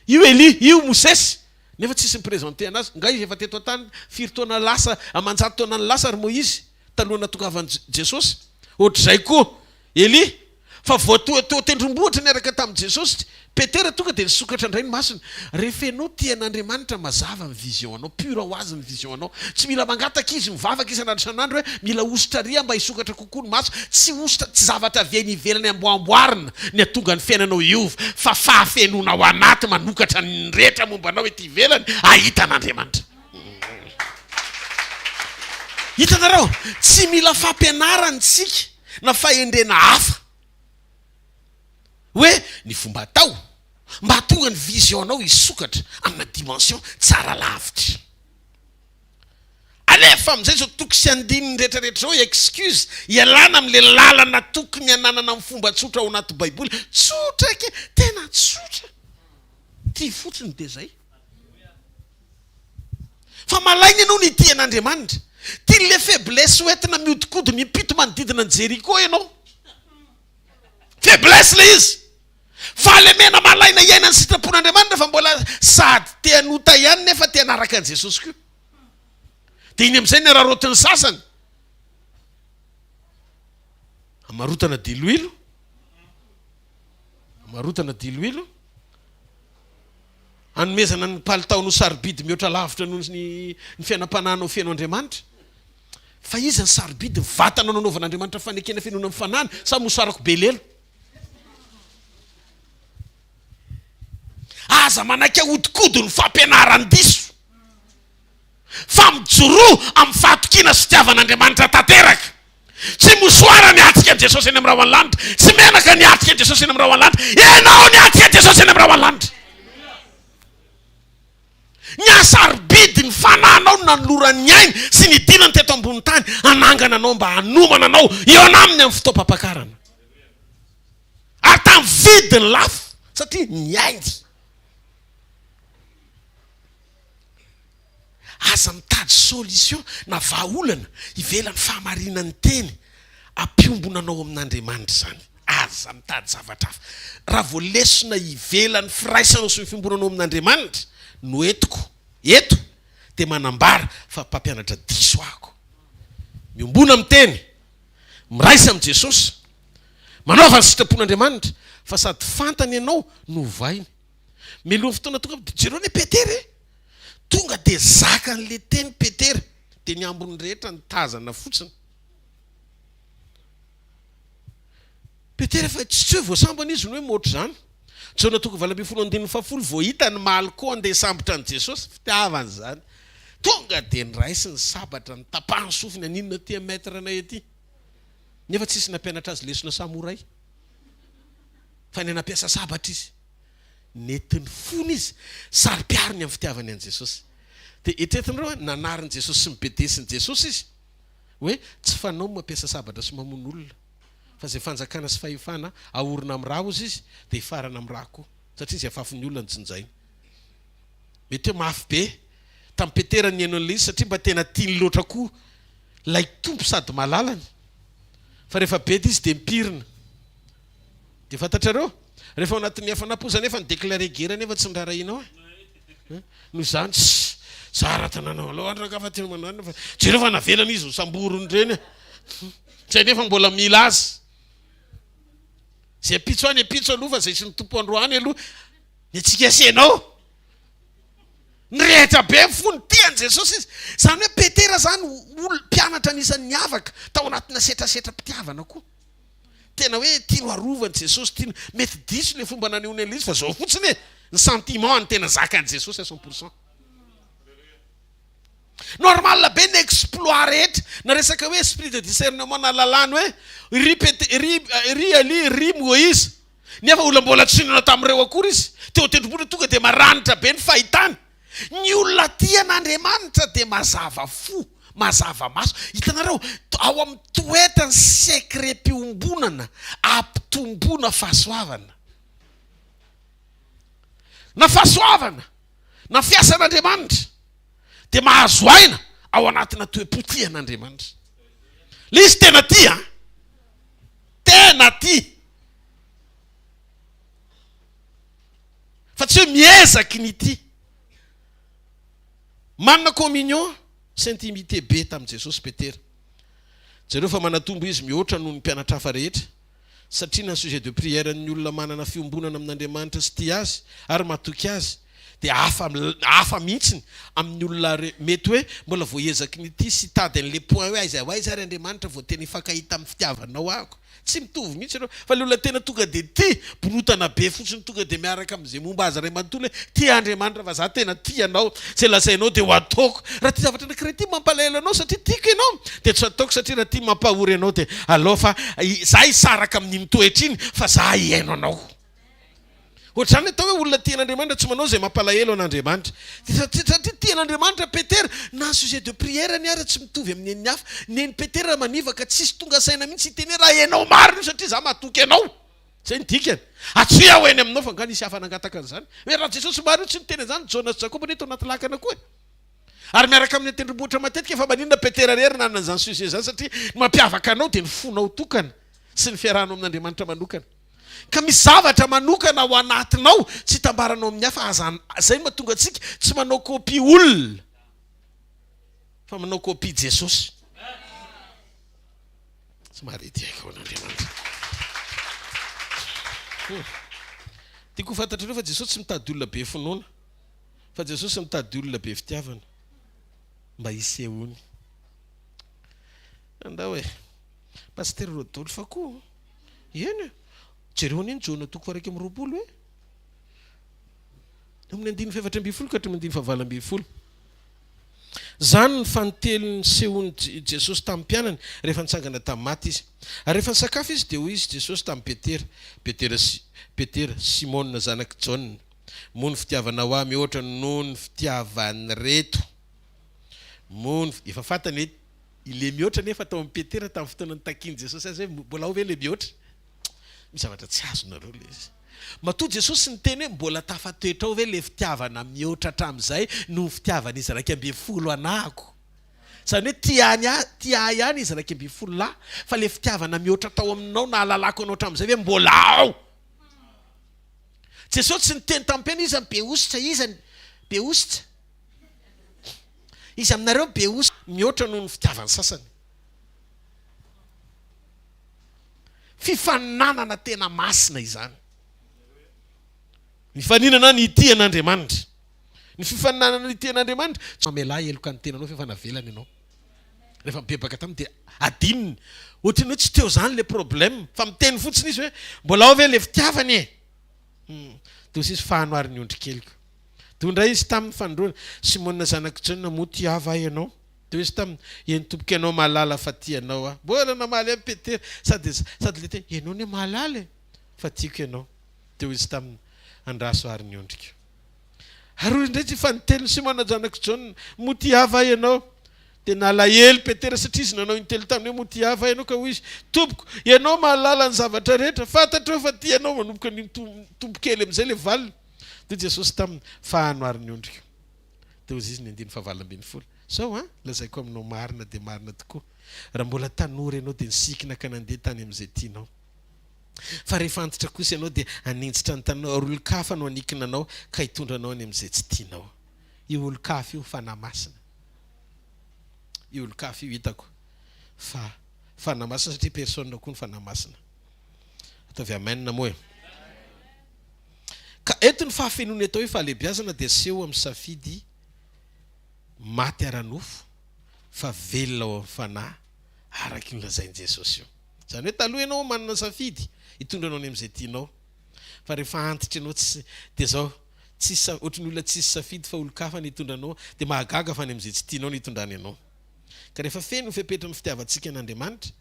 Io Elia, io Mosesy! Nefa tsisy ni-presenter anazy. Nga izy efa teto an-tany firy taona lasa, aman-jato taonany lasa ry Moizy, talohan'ny nahatongavan'i Jesosy. Ohatr'izay koa Elia. Fa vao teo teo an-tendrombohitra niaraka tamin'i Jesosy, Petera tonga dia nisokatra indray ny masony. Rehefa ianao tia an'Andriamanitra, mazava ny vision anao, pure ho azy ny vision anao. Tsy mila mangataka izy, mivavaka isan'andro isan'andro hoe mila hosotra ary aho mba hisokatra kokoa ny maso. Tsy hosotra, tsy zavatra avy any ivelany amboamboarina ny hahatonga ny fiainanao hiova, fa fahafenoana ao anaty manokatra ny rehetra momba anao ety ivelany hahita an'Andriamanitra. Hitanareo? Tsy mila fampianarana isika. na fahendrena hafa hoe ny fomba atao mba hahatonga ny vision-nao hisokatra amina dimension tsara lavitra. Alefa amin'izay izao toko sy andininy rehetra rehetra izao excuse ialana amin'ilay lalana tokony hananana amin'ny fomba tsotra ao anaty baiboly. Tsotra ke, tena tsotra. Tia fotsiny dia izay. Fa malaina ianao ny hitia an'Andriamanitra. Tian'ilay faiblesse ho entina mihodinkodina impito manodidina an'i Jeriko ianao. Faiblesse ilay izy. Fahalemena malaina hiaina ny sitrapon'Andriamanitra fa mbola sady te hanota ihany nefa te hanaraka an'i Jesosy koa. Dia iny amin'izay ny araraotin'ny sasany. Amarotana diloilo. Amarotana diloilo. Hanomezana ny palitaonao sarobidy mihoatra lavitra noho ny ny fiainam-panahinao feno Andriamanitra. Fa iza ny sarobidy, ny vatanao nanaovan'Andriamanitra fanekena fenoina amin'ny fanahiny sa mosarako be lela? Aza manaiky ahodikodin'ny fampianaran-diso, fa mijoroa amin'ny fahatokiana sy fitiavan'Andriamanitra tanteraka. Tsy mosoara niatrika an'i Jesosy eny amin'ny rahon'ny lanitra, tsy menaka niatrika an'i Jesosy eny amin'ny rahon'ny lanitra, ianao niatrika an'i Jesosy eny amin'ny rahon'ny lanitra. Ny hasarobidy ny fanahinao no nanolorany ny ainy sy nidinany teto ambony tany hanangana anao mba hanomana anao hihaona aminy amin'ny fotoam-pampakarana. Ary tamin'ny vidiny lafo satria ny ainy. Aza mitady solution na vahaolana ivelan'ny fahamarinan'ny teny ampiombona anao amin'Andriamanitra izany. Aza mitady zavatra hafa. Raha vao lesona ivelan'ny firaisanao sy ny fiombonanao amin'Andriamanitra no entiko eto dia manambara fa mpampianatra diso ahako. Miombona amin'ny teny, miraisa amin'i Jesosy, manaova ny sitrapon'Andriamanitra fa sady fantany ianao no ovainy. Mialohan'ny fotoana tonga dia jereo anie Petera e! Tonga dia zakan'ilay teny Petera, dia ny ambiny rehetra nitazana fotsiny. Petera fa tsy hoe voasambany izy no hoe mihoatra izany. Jaona toko 18 andininy fahafolo vao hita ny Malko andeha hisambotra an'i Jesosy, fitiavana izany. Tonga dia niraisiny ny sabatra, nitapahany sofiny, haninona aty amin'ny maître anay aty. Nefa tsisy nampianatra azy lesona samouraï. Fa ny nampiasa sabatra izy. Nentin'ny fony izy, saro-piaro ny amin'ny fitiavany an'i Jesosy. Dia eritreretinareo hoe nanarin'i Jesosy sy nobedesin'i Jesosy izy hoe tsy fanao ny mampiasa sabatra sy mamono olona, fa izay fanjakana sy fahefana aorina amin'ny ra hozy izy dia hifarana amin'ny ra koa, satria izay afafin'ny olona no jinjainy. Mety hoe mafy be tamin'i Petera ny nihaino an'ilay izy satria mba tena tiany loatra koa ilay Tompo sady malalany. Fa rehefa bedy izy dia mipirina. Dia fantatrareo? Rehefa ao anatin'ny hafanam-po za nefa ni-declarer guerre nefa tsy niraharahianao e. Noho izany tss, za raha tanàna aleo andro angaha fa tena mananona fa jereo fa navelany izy ho samboriny ireny e. Tsy hay nefa mbola mila azy. Zay ampitso any ampitso aloha fa zay sy ny tompo androany aloha ny antsika sy ianao. Nirehitra be ny fony, tia an'i Jesosy izy. Izany hoe Petera izany olona mpianatra anisan'ny niavaka tao anatina setrasetram-pitiavana koa. Tena hoe tiany arovana Jesosy, tiany, mety diso le fomba nanehoany an'ilay izy fa zao fotsiny e, ny sentiment ny tena zakan'i Jesosy à cent pour cent. Normal be ny exploit rehetra, na resaka hoe esprit de discernement nahalalany hoe ry Pete, ry ry Elia, ry Moïse. Nefa olona mbola tsy nino tamin'ireo akory izy. Teo an-tendrombohitra tonga dia maranitra be ny fahitany. Ny olona tia an'Andriamanitra dia mazava fo, mazava maso. Hitanareo, ao amin'ny toetra ny secret-piombonana ampitomboana fahasoavana. Na fahasoavana na fiasan'Andriamanitra dia mahazo aina ao anatina toe-po tia an'Andriamanitra. Ilay izy tena tia an! Tena tia! Fa tsy hoe miezaky ny tia. Manana communion sy intimité be tamin'i Jesosy Petera. Jereo fa manatombo izy mihoatra noho ny mpianatra hafa rehetra. Satria na ny sujet de prière ny olona manana fiombonana amin'Andriamanitra sy tia Azy ary matoky Azy dia hafa hafa mihitsiny amin'ny olona mety hoe mbola vao hiezaky ny tia sy hitady an'le point hoe aiza ho aiza ary Andriamanitra vao tena hifankahita amin'ny fitiavanao ahako. Tsy mitovy mihitsy ireo fa le olona tena tonga dia tia, borotana be fotsiny tonga dia miaraka amin'izay momba azy iray manontolo hoe tia Andriamanitra fa za tena tia anao, izay lazainao dia ho ataoko. Raha ity zavatra anankiray ity mampalahelo anao satria tiako ianao dia tsy ataoko satria raha ity mampahory anao dia aleo fa za hisaraka amin'iny toetra iny fa za hihaino anao. Ohatr'izany ny atao hoe olona tia an'Andriamanitra tsy manao izay mampalahelo an'Andriamanitra. Satria tia an'Andriamanitra Petera, na ny sujet de prière-ny ara tsy mitovy amin'ny an'ny hafa. Nen'i Petera manivaka tsisy tonga saina mihitsy hiteny hoe raha ianao marina io satria za matoky anao. Izay no dikany. Atsoy aho eny aminao fa angaha nisy hafa nangataka an'izany? Hoe raha Jesosy marina io tsy niteny an'izany Jaona sy Jakoba anie tao anaty lakana koa e. Ary miaraka amin'ny an-tendrombohitra matetika fa maninona Petera irery nanana an'izany sujet izany satria ny mampiavaka anao dia ny fonao tokana sy ny fiarahanao amin'Andriamanitra manokana. Ka misy zavatra manokana ao anatinao tsy itambaranao amin'ny hafa aza izay no mahatonga antsika tsy manao copie olona fa manao copie Jesosy. Tsy mahare diaika ho an'Andriamanitra. Hmm. Tiako ho fantatrareo fa Jesosy tsy mitady olona be finoana fa Jesosy mitady olona be fitiavana mba hisehoany. Andao e. Pasitera Rodolphe koa. Eny e! Jereo anie ny Jaona toko faha 21 e! Eo amin'ny andininy fahefatra ambin'ny folo ka hatramin'ny andininy fahavalo ambin'ny folo. Izany ny fanintelony nisehoan'i Jesosy tamin'ny mpianany rehefa nitsangana tamin'ny maty Izy. Ary rehefa nisakafo izy dia hoy izy Jesosy tamin'i Petera, Petera, Petera, Simona zanak'i Jaona, moa ny fitiavanao Ahy mihoatra noho ny fitiavan'ireto? Moa ny, efa fantany hoe Ilay mihoatra anefa tao amin'i Petera tamin'ny fotoana nitakian'i Jesosy azy hoe mbola ao ve ilay mihoatra? Misy zavatra tsy azonareo ilay izy. Matoa Jesosy niteny hoe mbola tafatoetra ao ve ilay fitiavana mihoatra hatramin'izay noho ny fitiavan'izy 11 anahako? Izany hoe tia ahy tia ahy ihany izy 11 lahy fa ilay fitiavana mihoatra tao aminao nahalalako anao hatramin'izay ve mbola ao? Jesosy tsy niteny tamin'i Petera iza ny be hosotra iza ny be hosotra? Iza aminareo be osa mihoatra noho ny fitiavan'ny sasany? Fifaninanana tena masina izany. Mifaninana ny hitia an'Andriamanitra. Ny fifaninanana ny hitia an'Andriamanitra, tsy mamelà heloka ny tenanao fa efa navelany ianao. Rehefa mibebaka taminy dia adinony. Ohatran'ny hoe tsy teo izany ilay problème fa miteny fotsiny izy hoe mbola ao ve ilay fitiavana e? Dia hoy izy fahano ary ny ondrikeliko. Dia hoy indray izy taminy fanindroany, Simona zanak'i Jaona, moa tia ahy va ianao? Dia hoy izy taminy, Eny tompoko, ianao mahalala fa tia anao aho. Mbola namaly ihany Petera, sady sady ilay teny, Ianao anie mahalala e, fa tiako ianao. Dia hoy izy taminy, Andraso àry ny ondriko. Ary hoy indray izy fanintelony, Simona zanak'i Jaona, moa tia ahy va ianao? Dia nalahelo Petera satria izy nanao intelo taminy hoe, Moa tia ahy va ianao? Ka hoy izy, Tompoko, ianao mahalala ny zavatra rehetra, fantatrao fa tia anao. Manomboka nitombo kely amin'izay ilay valiny. Dia hoy Jesosy taminy, Fahano àry ny ondriko. Dia hoy izy ny andininy fahavalo ambin'ny folo, Izao an, lazaiko aminao marina dia marina tokoa, raha mbola tanora ianao dia nisikina ka nandeha tany amin'izay tianao. Fa rehefa antitra kosa ianao dia haninjitra ny tananao, ary olon-kafa no hanikina anao ka hitondra anao any amin'izay tsy tianao. Io olon-kafa io, Fanahy Masina. Io olon-kafa io hitako fa Fanahy Masina satria personne koa ny Fanahy Masina. Ataovy amen moa e. Ka eto ny fahafenoan'ny atao hoe fahalehibiazana dia aseho amin'ny safidy maty ara-nofo fa velona ao amin'ny fanahy araka io nolazain'i Jesosy io. Izany hoe taloha ianao manana safidy hitondra anao any amin'izay tianao fa rehefa antitra ianao tsy dia izao. Tsisy ohatry ny olona tsisy safidy fa olon-kafa no hitondra anao dia mahagaga fa any amin'izay tsy tianao no hitondrany anao. Ka rehefa feno ny fepetry ny fitiavantsika an'Andriamanitra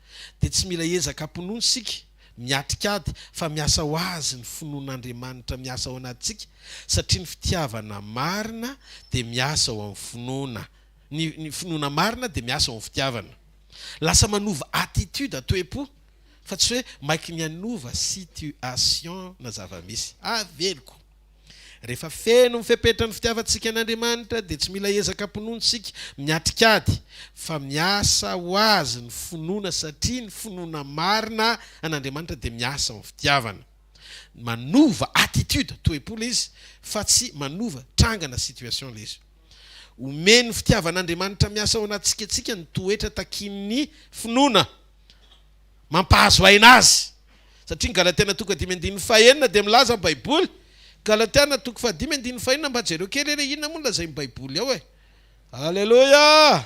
dia tsy mila ezaka am-pinoana isika miatrika ady fa miasa ho azy ny finoan'Andriamanitra miasa ao anatintsika satria ny fitiavana marina dia miasa ao amin'ny finoana. Ny ny finoana marina dia miasa ao amin'ny fitiavana. Lasa manova attitude, toe-po fa tsy hoe maiky ny hanova situation na zava-misy. Aveloko. Rehefa feno ny fepetra ny fitiavantsika an'Andriamanitra dia tsy mila ezaka am-pinoana isika miatrika ady fa miasa ho azy ny finoana satria ny finoana marina an'Andriamanitra dia miasa amin'ny fitiavana. Manova attitude, toe-po ilay izy fa tsy manova tranga na situation ilay izy. Omen'ny fitiavan'Andriamanitra miasa ao anatintsika antsika ny toetra takian'ny finoana. Mampahazo aina azy. Satria ny Galatiana toko fahadimy andininy fahenina dia milaza ny Baiboly, Galatiana toko fahadimy andininy fahenina, mba jereo kely anie inona moa no lazain'ny Baiboly ao e. Aleloia!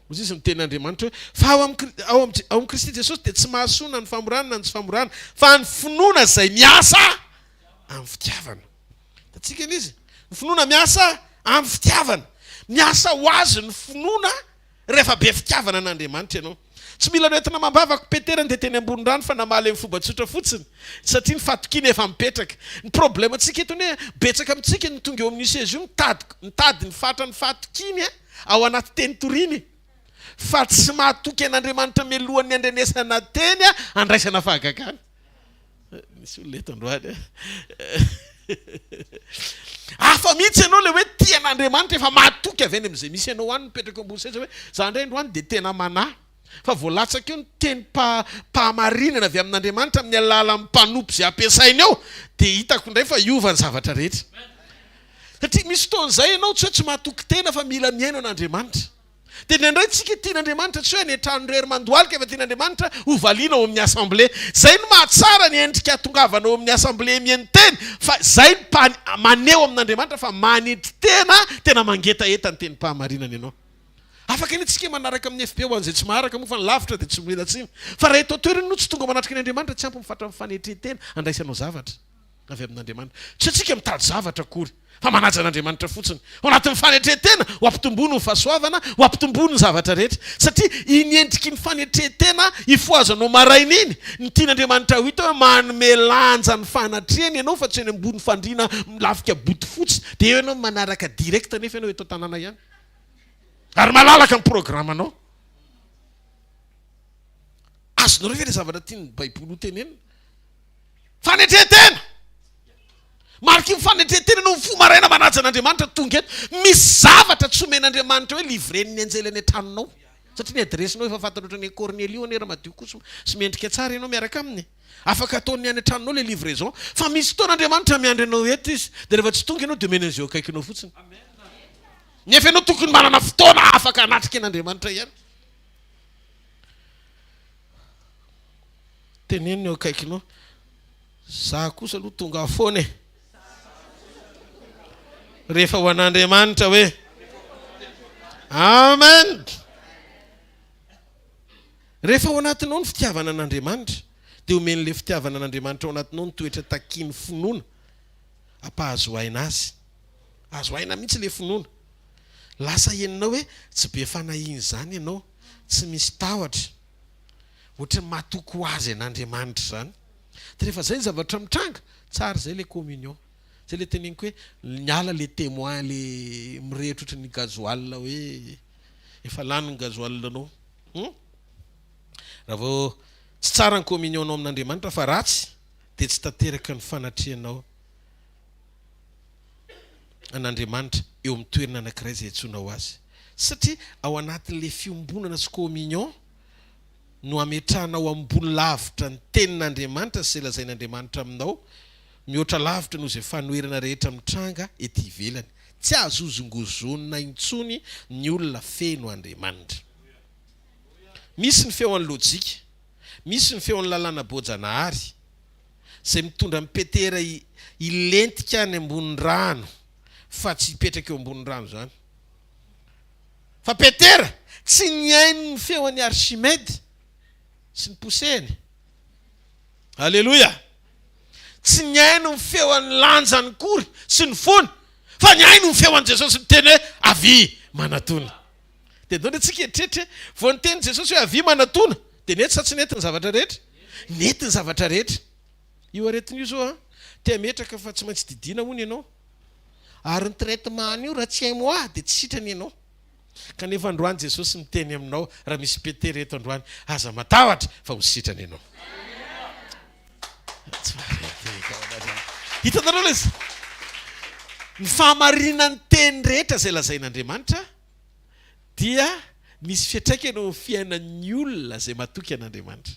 Hoy izy ny tenin'Andriamanitra hoe, fa ao amin'ny ao amin'ny ao amin'i Kristy Jesosy dia tsy mahasoa na ny famorana na ny tsy famorana, fa ny finoana izay miasa amin'ny fitiavana. Hitantsika anie izy, ny finoana miasa amin'ny fitiavana. Miasa ho azy ny finoana Rehefa be fitiavana an'Andriamanitra ianao. Tsy mila noentina amam-bavaka i Petera ndeha teny ambony rano fa namaly amin'ny fomba tsotra fotsiny satria ny fahatokiana efa mipetraka. Ny problème antsika eto anie betsaka amintsika no tonga eo amin'io seza io mitady mitady ny fatran'ny fahatokiany ao anaty teny toriany fa tsy mahatoky an'Andriamanitra mialohan'ny handrenesana teny handraisana fahagagana. Misy olona eto androany a. Hafa mihitsy ianao ilay hoe tia an'Andriamanitra efa mahatoky avy any amin'izay misy anao any mipetraka eo ambony seza hoe za indray androany dia tena manahy fa voalatsaka eo ny tenim-pahamarinana avy amin'Andriamanitra amin'ny alalan'ny mpanompo izay ampiasainy eo dia hitako indray fa hiova ny zavatra rehetra. Satria misy fotoana izay ianao tsy hoe tsy mahatoky tena fa mila mihaino an'Andriamanitra. Dia indraindray tsika tian'Andriamanitra tsy hoe any an-trano irery mandohalika fa tian'Andriamanitra ho valiana ao amin'ny assemblée. Zay no mahatsara ny endrika hahatongavana ao amin'ny assemblée mihaino teny fa zay no mpany maneho amin'Andriamanitra fa manetry tena, tena mangetaheta ny tenim-pahamarinana ianao. Afaka anie tsika manaraka amin'ny FB ho an'izay tsy maharaka moa fa ny lavitra dia tsy omena tsiny. Fa raha eto an-toerana ianao tsy tonga manatrika ny Andriamanitra tsy ampy ny fatran'ny fanetren-tena andraisanao zavatra. avy amin'Andriamanitra. Tsy antsika mitady zavatra akory, fa manaja an'Andriamanitra fotsiny. Ao anatin'ny fanetren-tena, ho ampitomboiny ny fahasoavana, ho ampitomboiny ny zavatra rehetra. Satria iny endriky ny fanetren-tena ifohazanao maraina iny, ny tian'Andriamanitra ho hita hoe manome lanja ny fanatrehany ianao fa tsy eny ambony fandriana milafika bodofotsy, dia eo ianao manaraka direct nefa ianao eto an-tanàna ihany. Ary malalaka ny programanao. Azonareo ve ilay zavatra tian'ny Baiboly ho tenenina? Fanetren-tena! Mariky ny fanetren-tena ianao mifoha maraina manaja an'Andriamanitra tonga eto. Misy zavatra tsy omen'Andriamanitra hoe livren'ny anjely any an-tranonao. Satria ny adiresinao efa fantatra ohatran'ny an'i Kornelio anie raha madio koa sy mendrika tsara ianao miaraka aminy. Afaka ataony any an-tranonao ilay livraison. Fa misy fotoana Andriamanitra miandry anao eto izy. Dia rehefa tsy tonga ianao dia omeny an'izay eo akaikinao fotsiny. Nefa ianao tokony manana fotoana afaka hanatrika an'Andriamanitra ihany. Teneno ny eo akaikinao, za kosa aloha tonga foana e! Rehefa ho an'Andriamanitra hoe Amen! Rehefa ao anatinao ny fitiavana an'Andriamanitra, dia omen'ilay fitiavana an'Andriamanitra ao anatinao ny toetra takian'ny finoana hampahazo aina azy. Azo aina mihitsy ilay finoana. Lasa henonao hoe tsy be fanahiana izany ianao, tsy misy tahotra. Ohatran'ny matoky ho azy an'Andriamanitra izany. Dia rehefa izay ny zavatra mitranga, tsara izay ilay communion. Izay ilay teneniko hoe miala ilay témoin ilay mirehitra ohatran'ny gasoil hoe efa lany ny gasoil-nao. Hum? Raha vao tsy tsara ny communion-nao amin'Andriamanitra fa ratsy dia tsy tanteraka ny fanatrehanao an'Andriamanitra eo amin'ny toerana anankiray izay iantsoanao Azy. Satria ao anatin'ilay fiombonana sy communion no ametrahanao ambony lavitra ny tenin'Andriamanitra sy izay lazain'Andriamanitra aminao, mihoatra lavitra noho izay fanoherana rehetra mitranga ety ivelany. Tsy azo hozongozonina intsony ny olona feno Andriamanitra. Misy ny feon'ny lojika, misy ny feon'ny lalàna boajanahary, izay mitondra an'i Petera hilentika any ambony rano, fa tsy hipetraka eo ambony rano izany. Fa Petera tsy nihaino ny feon'i Archimède sy ny posehiny. Aleloia! Tsy nihaino ny feon'ny lanjany kory sy ny fony, fa nihaino ny feo an'i Jesosy miteny hoe, Avia, manatona. Dia ndao ndray tsika hieritreritra e! Vao niteny Jesosy hoe avia manatona, dia nety sa tsy nety ny zavatra rehetra? Nety ny zavatra rehetra. Io aretina io zao an, te hametraka fa tsy maintsy didiana hono ianao. Ary ny traitement an'io raha tsy un mois dia tsy sitrana ianao. Kanefa androany Jesosy miteny aminao, raha misy Petera eto androany, aza matahotra fa ho sitrana ianao. Hitanareo ilay izy? Ny fahamarinan'ny teny rehetra izay lazain'Andriamanitra dia misy fiantraikany eo amin'ny fiainan'ny olona izay matoky an'Andriamanitra.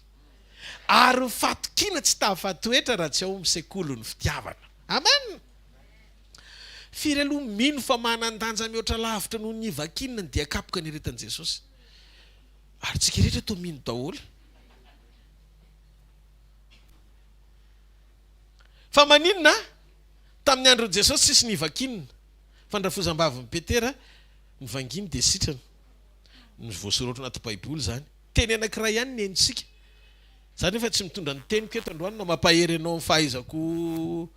Ary ny fahatokiana tsy tafatoetra raha tsy ao amin'ny sekolin'ny fitiavana. Amen! Firy aloha mino fa manan-danja mihoatra lavitra noho ny vakinina ny dian-kapoka niretan'i Jesosy? Ary tsika rehetra toa mino daholo. Fa maninona? Tamin'ny andron'i Jesosy tsisy nivakinina, fa ny rafozambavin'i Petera nivanginy dia sitrana. Ny voasoratra anaty Baiboly izany. Teny anankiray ihany ny henontsika. Za nefa tsy mitondra ny teniko eto androany na mampahery anao amin'ny fahaizako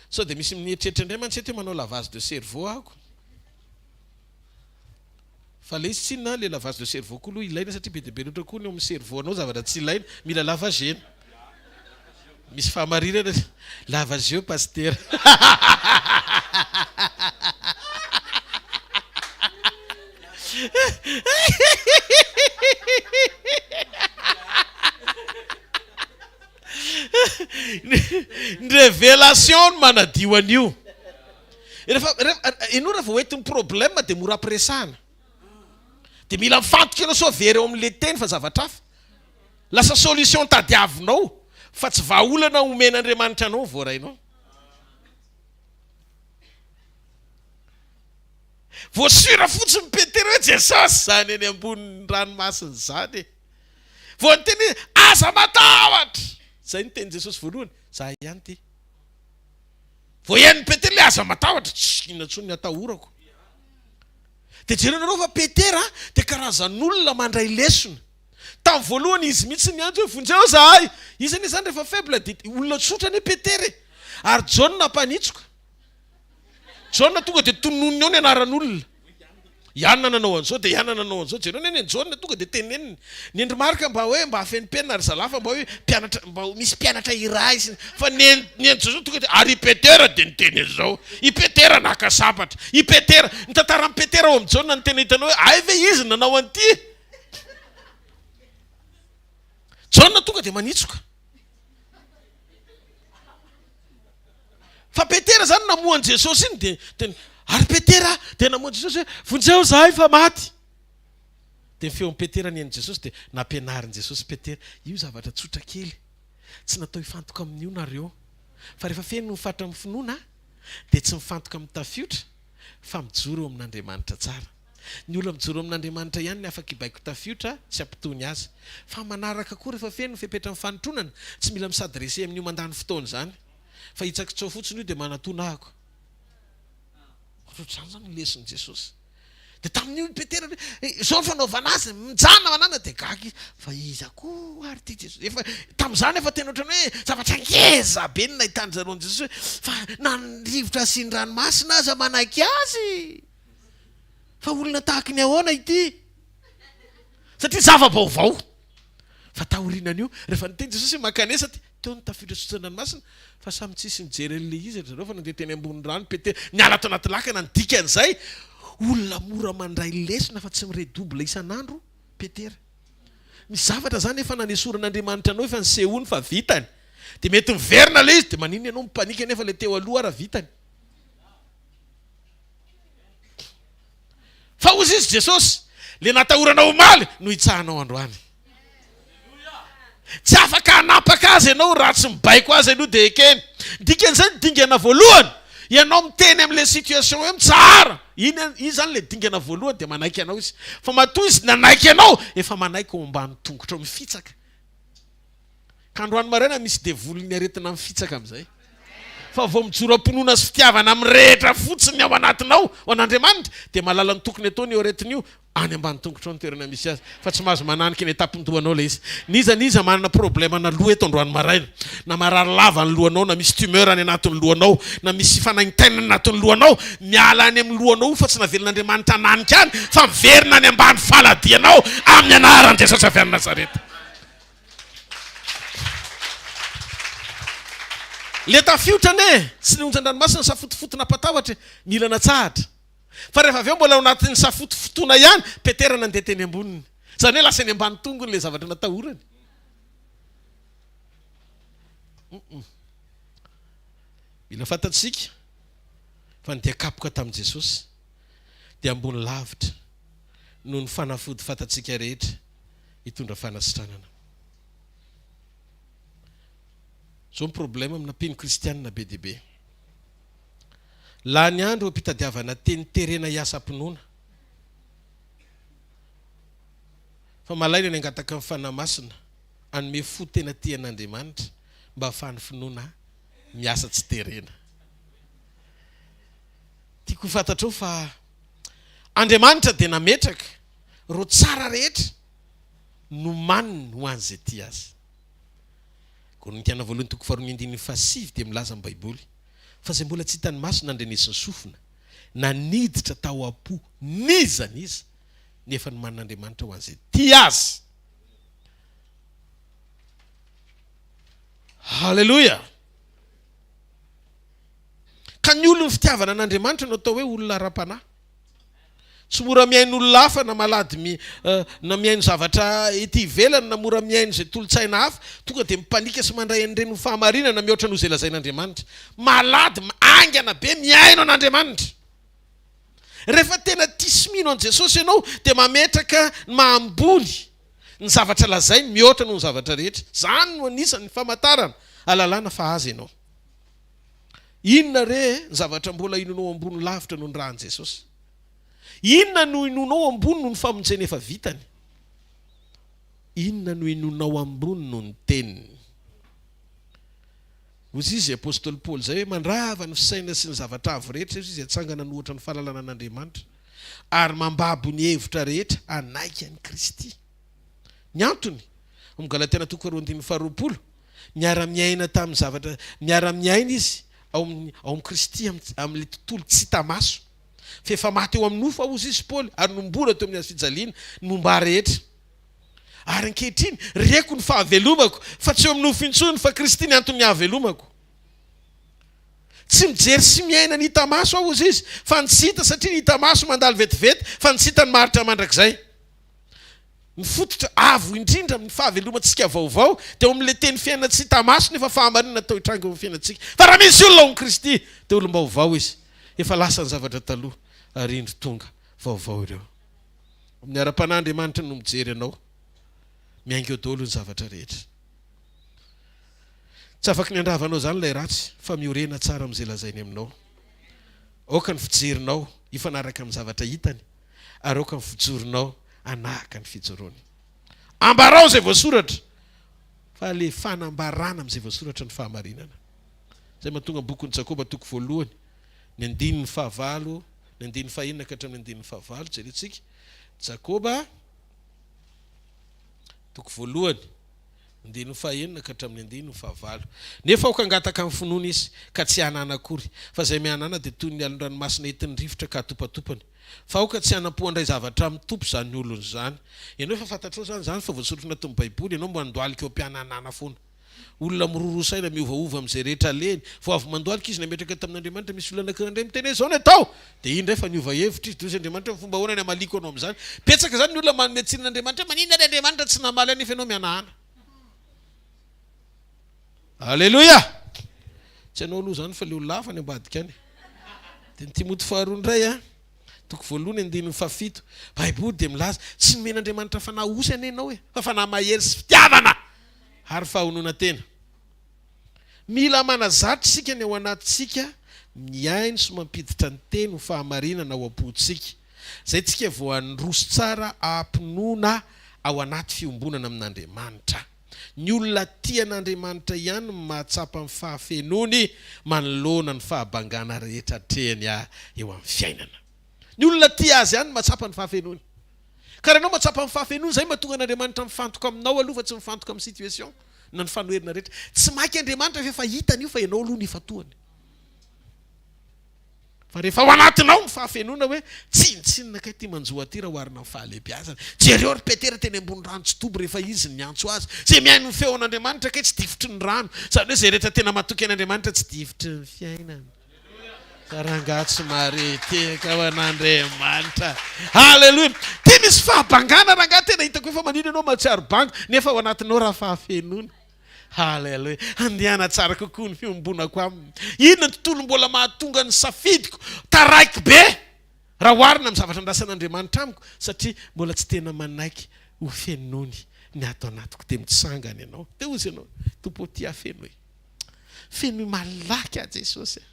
sao dia misy mieritreritra indray mantsy eto hoe manao lavage de cerveau ahako. Fa le izy tsinona le lavage de cerveau koa aloha ilaina satria be dia be loatra koa ny ao amin'ny cerveau anao zavatra tsy ilaina, mila lavagena. Misy fahamarinana lavageo pasitera. Ny révélation no manadio an'io. Rehefa, rehefa, ianao raha vao entin'ny problème dia mora ampiresahana. Dia mila mifantoka ianao sao very eo amin'ilay teny fa zavatra hafa. Lasa solution tadiavinao fa tsy vahaolana omen'Andriamanitra anao voarainao. Voasura fotsiny Petera hoe Jesosy izany eny ambonin'ny ranomasina izany e. Vao niteny hoe aza matahotra. Izay no tenin'i Jesosy voalohany, za ihany ity. Vao henon'i Petera ilay aza matahotra, tsy inona intsony ny atahorako. Dia jerenareo fa Petera dia karazan'olona mandray lesona. Tamin'ny voalohany izy mihitsy niantso hoe vonjeo zahay. Izy anie izany rehefa faible dia olona tsotra anie Petera e. Ary Jaona mpanitsoka. Jaona tonga dia tononiny eo ny anaran'olona. I Anna nanao an'izao dia i Anna nanao an'izao. Jereo anie ny an'i Jaona tonga dia teneniny. Ny an-dry Marka mba hoe mba hafenimpenina ry zalahy fa mba hoe mpianatra mba ho misy mpianatra iray sy ny fa ny an'i ny an'i Jesosy tonga dia ary i Petera dia niteny an'izao. I Petera naka sabatra. I Petera, ny tantaran'i Petera ao amin'i Jaona no tena hitanao hoe hay ve izy nanao an'ity? Jaona tonga dia manitsoka. Fa Petera zany namoha an'i Jesosy iny dia dia ary Petera dia namoha an'i Jesosy hoe vonjeo zahay fa maty. Dia ny feon'i Petera nihaino Jesosy dia nampianarin'i Jesosy Petera io zavatra tsotra kely. Tsy natao hifantoka amin'io nareo. Fa rehefa feno ny fatra amin'ny finoana dia tsy mifantoka amin'ny tafiotra fa mijoro eo amin'Andriamanitra tsara. Ny olona mijoro amin'Andriamanitra ihany ny afaka hibaiko tafiotra sy hampitony azy. Fa manaraka koa rehefa feno ny fepetra amin'ny fanotronana, tsy mila mi-s'adresser amin'io mandany fotoana izany. Fa hitsakitsao fotsiny io dia manatona ahako. Ohatrohatr'izany izany ny leson'i Jesosy. Dia tamin'io i Petera hoe, izao ny fanaovana azy, mijanona manana, dia gaga izy, fa iza koa ary ity Jesosy? Efa, tamin'izany efa tena ohatran'ny hoe zavatra ngeza be ny nahitan-dry zareo an'i Jesosy hoe, fa na ny rivotra sy ny ranomasina aza manaiky azy. Fa olona tahaky ny ahoana ity? Satria zava-baovao. Fa taorianan'io, rehefa niteny Jesosy hoe mankanesa aty, teo ny tafiotra sy ranomasina, fa samy tsisy nijery an'ilay izy ry zareo fa nandeha teny ambony rano Petera, niala tao anaty lakana, ny dikan'izay, olona mora mandray lesona fa tsy mi-redouble isan'andro Petera. Misy zavatra izany efa nanesoran'Andriamanitra anao, efa nisehoany fa vitany. Dia mety miverina ilay izy, dia maninona ianao mi-panique nefa ilay teo aloha ara vitany. Fa hozy izy Jesosy, le natahoranao omaly no hitsahanao androany. Tsy afaka hanapaka azy ianao raha tsy mibaiko azy aloha dia ekeny. Dikan'izay ny dingana voalohany, ianao miteny amin'ilay situation hoe mitsahara. Iny iny izany ilay dingana voalohany dia manaiky anao izy. Fa matoa izy nanaiky anao, efa manaiky ao ambany tongotrao mifitsaka. Ka androany maraina misy devolin'ny aretina mifitsaka amin'izay. Fa vao mijoro am-pinoana sy fitiavana mirehitra fotsiny ao anatinao ho an'Andriamanitra dia mahalala ny tokony ataony io aretina io, any ambany tongotrao ny toerana misy azy fa tsy mahazo mananika eny an-tampon-dohanao ilay izy. N'iza n'iza manana problème-na loha eto androany maraina, na marary lava ny lohanao, na misy tumeur any anatin'ny lohanao, na misy fanaintainana anatin'ny lohanao, miala any amin'ny lohanao io fa tsy navelan'Andriamanitra hananika any fa miverina any ambany faladianao amin'ny anaran'i Jesosy avy any Nazareta. Le tafiotra anie tsy ny onjan-dranomasina safotofoto nampatahotra e, mila natsahatra. Fa rehefa avy eo mbola ao anatin'ny safotofotoana ihany, Petera nandeha teny amboniny. Izany hoe lasa eny ambany tongony ilay zavatra natahorany. Mila fantatsika fa ny dia kapoka tamin'i Jesosy dia ambony lavitra noho ny fanafody fantatsika rehetra hitondra fanasitranana. Izao ny problème amina mpino kristianina be dia be. Lany andro eo am-pitadiavana teny terena hiasam-pinoana. Fa malaina ny hangataka ny Fanahy Masina hanome fo tena tia an'Andriamanitra mba hahafahan'ny finoana miasa tsy terena. Tiako ho fantatrao fa Andriamanitra dia nametraka ireo tsara rehetra nomaniny ho an'izay tia Azy. Korintiana voalohany toko faharoa ny andininy fahasivy dia milaza ny Baiboly fa izay mbola tsy hitan'ny maso na ndrenesin'ny sofina na niditra tao am-po n'iza n'iza nefa nomanin'Andriamanitra ho an'izay tia Azy. Haleloia! Ka ny olon'ny fitiavana an'Andriamanitra no atao hoe olona ara-panahy. Tsy mora mihaino olona hafa na malady mi na mihaino zavatra ety ivelany na mora mihaino izay tolo-tsaina hafa, tonga dia mipanika sy mandray an'ireny ho fahamarinana mihoatra noho izay lazain'Andriamanitra. Malady, haingana be mihaino an'Andriamanitra. Rehefa tena tia sy mino an'i Jesosy ianao dia mametraka ny maha ambony ny zavatra lazainy mihoatra noho ny zavatra rehetra. Izany no anisan'ny famantarana ahalalana fa Azy ianao. Inona re ny zavatra mbola inoanao ambony lavitra noho ny ran'i Jesosy? Inona no inoanao ambony noho ny famonjena efa vitany? Inona no inoanao ambony noho ny teniny? Hoy izy apostoly Paoly izay hoe mandrava ny fisaina sy ny zavatra avo rehetra izy atsangana an'ohatra ny fahalalana an'Andriamanitra ary mambabo ny hevitra rehetra hanaiky an'i Kristy. Ny antony, ao amin'ny Galatiana toko faharoa andininy faharoapolo, Miara-miaina tamin'ny zavatra, miara-miaina izy ao amin'ny, ao amin'i Kristy amin'ny, amin'ilay tontolo tsy hita maso. Fa efa maty eo amin'ny nofo aho, hozy izy, Paoly, ary nomboana teo amin'ny hazo fijaliana ny momba ahy rehetra. Ary ankehitriny, reko ny fahavelomako, fa tsy eo amin'ny nofo intsony, fa Kristy ny anton'ny hahavelomako. Tsy mijery sy miaina ny hita maso aho, hozy izy, fa ny tsy hita, satria ny hita maso mandalo vetivety, fa ny tsy hita no maharitra mandrakizay. Ny fototra avo indrindra amin'ny fahavelomantsika vaovao dia ao amin'ilay teny fiainana tsy hita maso nefa fahamarinana natao hitranga eo amin'ny fiainantsika. Fa raha misy olona ao amin'i Kristy dia olom-baovao izy. Efa lasa ny zavatra taloha ary indro tonga vaovao ireo. Amin'ny ara-panahy Andriamanitra no mijery anao. Miainga eo daholo ny zavatra rehetra. Tsy afaky ny handrava anao izany ilay ratsy fa miorena tsara amin'izay lazainy aminao. Aoka ny fijerinao hifanaraka amin'ny zavatra hitany ary aoka ny fijoronao hanahaka ny fijoroany. Ambarao izay voasoratra, fa ilay fanambarana amin'izay voasoratra ny fahamarinana. Izay mahatonga ny bokin'i Jakoba toko voalohany, ny andininy fahavalo, ny andininy fahenina ka hatramin'ny andininy fahavalo, jerentsika. Jakoba toko voalohany. Andininy fahaenina ka hatramin'ny andininy fahavalo. Nefa aoka hangataka amin'ny finoana izy, ka tsy hanana akory, fa izay mihanana dia toy ny alon-dranomasina entin'ny rivotra ka atopatopany. Fa aoka tsy hanam-po handray zavatra amin'ny Tompo izany olona izany. Ianao efa fantatrao izany izany fa voasoratra anatin'ny Baiboly, ianao mandohalika eo am-pihananana foana. Olona miroroa saina, miovaova amin'izay rehetra alehiny. Vao avy mandohalika izy nametraka tamin'Andriamanitra, misy olona anankiray indray miteny hoe izao no atao! Dia iny indray fa niova hevitra izy, dia hoy izy Andriamanitra hoe fomba ahoana ny hamaliako anao amin'izany? Betsaka izany ny olona manome tsiny an'Andriamanitra hoe maninona ary Andriamanitra tsy namaly ahy nefa ianao mihanahana. Aleloia! Tsy ianao aloha izany fa ilay olona hafa any ambadika any. Dia ny Timoty faharoa indray an, toko voalohany andininy fahafito, Baiboly dia milaza, tsy nomen'Andriamanitra fanahy osy anie ianao e, fa fanahy mahery sy fitiavana ary fahononan-tena. Mila manazatra isika ny ao anatintsika mihaino sy mampiditra ny teny ho fahamarinana ao am-pontsika. Izay tsika vao handroso tsara am-pinoana ao anaty fiombonana amin'Andriamanitra. Ny olona tia an'Andriamanitra ihany no mahatsapa ny fahafenoany manoloana ny fahabangana rehetra atrehiny eo amin'ny fiainana. Ny olona tia Azy ihany no mahatsapa ny fahafenoany. Ka raha ianao mahatsapa ny fahafenoany, izay no mahatonga an'Andriamanitra mifantoka aminao aloha fa tsy mifantoka amin'ny situation na ny fanoherana rehetra. Tsy maika Andriamanitra fa efa hitany io fa ianao aloha no ifantohany. Fa rehefa ao anatinao ny fahafenoana hoe tsinontsinona kay ity manjo aty raha oharina amin'ny fahalehibiazana. Jereo ry Petera teny ambony rano tsy dobo rehefa izy no niantso azy. Izay mihaino ny feon'Andriamanitra kay tsy difotry ny rano. Izany hoe izay rehetra tena matoky an'Andriamanitra tsy difotry ny fiainana. Fa rangahy tsy mareteka ho an'Andriamanitra. Haleloia. Ty misy fahabangana rangahy tena hitako hoe fa manino ianao mahatsiaro banga nefa ao anatinao raha fahafenoana. Haleloia. Handehana tsara kokoa ny fiombonako aminy. Inona ny tontolo mbola mahatonga ny safidiko taraiky be raha oharina amin'ny zavatra andrasan'Andriamanitra amiko satria mbola tsy tena manaiky ho fenoiny ny ato anatiko dia mitsangana ianao. Dia hozy ianao, Tompo ô, tia fenoy. Fenoy malaky aho Jesosy a.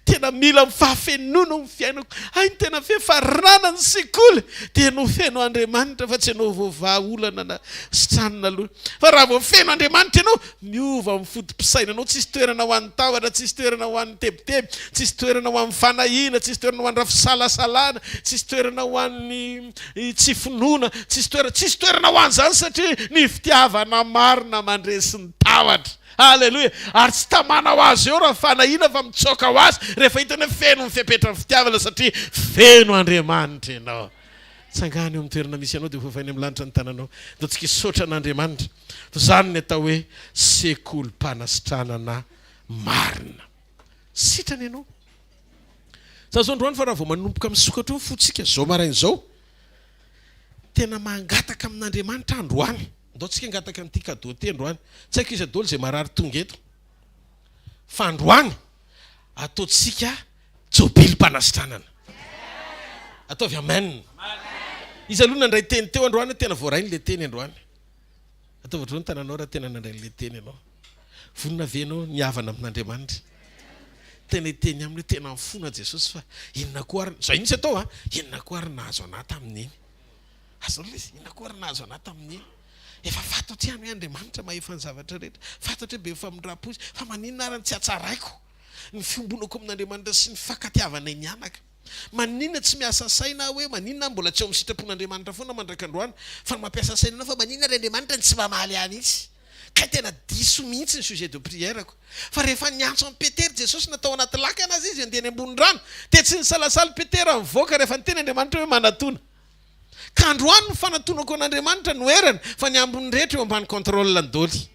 Tena mila ny fahafenoana ao amin'ny fiainako. Hay ny tena fiafarana ny sekoly dia ianao feno Andriamanitra fa tsy ianao voavaha olana na sitranina aloha. Fa raha vao feno Andriamanitra ianao, miova amin'ny foto-pisainanao, tsisy toerana ho an'ny tahotra, tsisy toerana ho an'ny tebiteby, tsisy toerana ho an'ny fanahiana, tsisy toerana ho an'ny fisalasalana, tsisy toerana ho an'ny tsy finoana, tsisy toerana, tsisy toerana ho an'izany satria ny fitiavana marina mandresy ny tahotra. Aleloia! Ary tsy tamana ho azy eo raha fanahiana fa mitsoaka ho azy rehefa hitany hoe feno ny fepetran'ny fitiavana satria feno Andriamanitra ianao. Tsangano eo amin'ny toerana misy anao dia hofafainy amin'ny lanitra ny tananao. Ndao tsika hisaotra an'Andriamanitra fa izany ny atao hoe sekolim-panasitranana marina. Sitrana ianao. Za zao androany fa raha vao manomboka misokatra eo ny fontsika izao maraina izao, tena mangataka amin'Andriamanitra androany. Ndao tsika hangataka an'ity cadeau ity androany. Tsy haiko iza daholo izay marary tonga eto. Fa androany ataontsika jobilim-panasitranana. Ataovy amen. Iza aloha nandray teny teo androany hoe tena voarainy ilay teny androany? Ataovy ohatr'izao ny tananao raha tena nandray an'ilay teny ianao. Vonona ve ianao ny hihavana amin'Andriamanitra? Tena hiteny aminy hoe tena mifona Jesosy fa inona koa ary, izay mihitsy atao an, inona koa ary nahazo anà tamin'iny? Azonao ilay izy? Inona koa ary nahazo anà tamin'iny? Efa fantatro ihany hoe Andriamanitra mahefa ny zavatra rehetra. Fantatro hoe be famindram-po Izy. Fa maninona ary no tsy hatsaraiko ny fiombonako amin'Andriamanitra sy ny fankatiavanay mianaka? Maninona tsy miasa saina aho hoe maninona aho mbola tsy ao amin'ny sitrapon'Andriamanitra foana mandrak'androany? Fa ny mampiasa saina anao fa maninona ary Andriamanitra no tsy mamaly ahy mihitsy? Kay tena diso mihitsy ny sujet de prière-ko. Fa rehefa niantso an'i Petera Jesosy na tao anaty lakana aza izy handeha eny ambony rano dia tsy nisalasala i Petera nivoaka rehefa niteny Andriamanitra hoe manatona. Ka androany ny fanatonako an'Andriamanitra no erany fa ny ambiny rehetra eo ambany contrôle ny doly.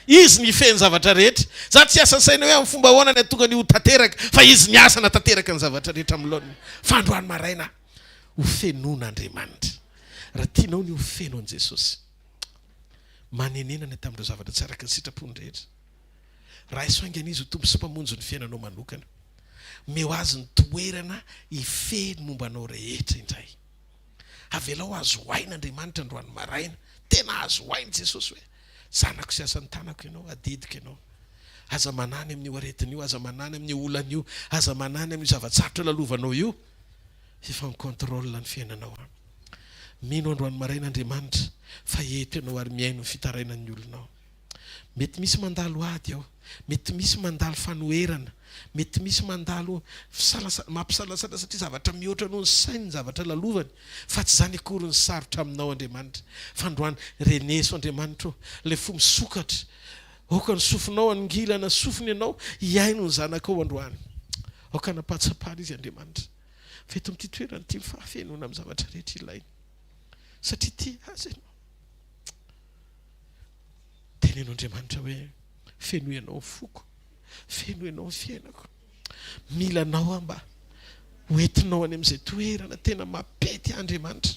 Izy ny hifehy ny zavatra rehetra. Za tsy hiasa saina hoe amin'ny fomba ahoana ny hahatonga an'io ho tanteraka fa Izy miasa hanatanteraka ny zavatra rehetra amin'ny laoniny. Fa androany maraina ho fenoina Andriamanitra. Raha tianao ny ho feno an'i Jesosy, manenenana tamin'ireo zavatra tsy araka ny sitrapony rehetra. Raiso haingana Izy ho Tompo sy Mpamonjy ny fiainanao manokana. Omeo Azy ny toerana hifehy ny momba anao rehetra indray. Avelao azo aina Andriamanitra androany maraina. Tena azo aina Jesosy hoe, Zanako sy asan'ny tanako ianao, adidiko ianao. Aza manany amin'io aretina io, aza manany amin'io olana io, aza manany amin'io zava-tsarotra lalovanao io. Efa mi-contrôle ny fiainanao aho. Mino androany maraina Andriamanitra fa eto ianao ary mihaino ny fitarainan'ny olonao. Mety misy mandalo ady ao, mety misy mandalo fanoherana, mety misy mandalo fisalasa, mampisalasala satria zavatra mihoatra noho ny sainy ny zavatra lalovany, fa tsy izany akory ny sarotra aminao Andriamanitra. Fa androany, reneso Andriamanitra ô, ilay fo misokatra, aoka ny sofinao hanongilana sofina ianao hihaino ny zanakao androany. Aoka hanam-pahatsapana izy Andriamanitra, fa eto amin'ity toerana ity ny fahafenoana amin'ny zavatra rehetra ilainy, satria tia azy ianao. Teneno Andriamanitra hoe, Fenoy Ianao ny foko, fenoy Ianao ny fiainako. Mila Anao aho mba ho entinao any amin'izay toerana tena mampety ahy Andriamanitra,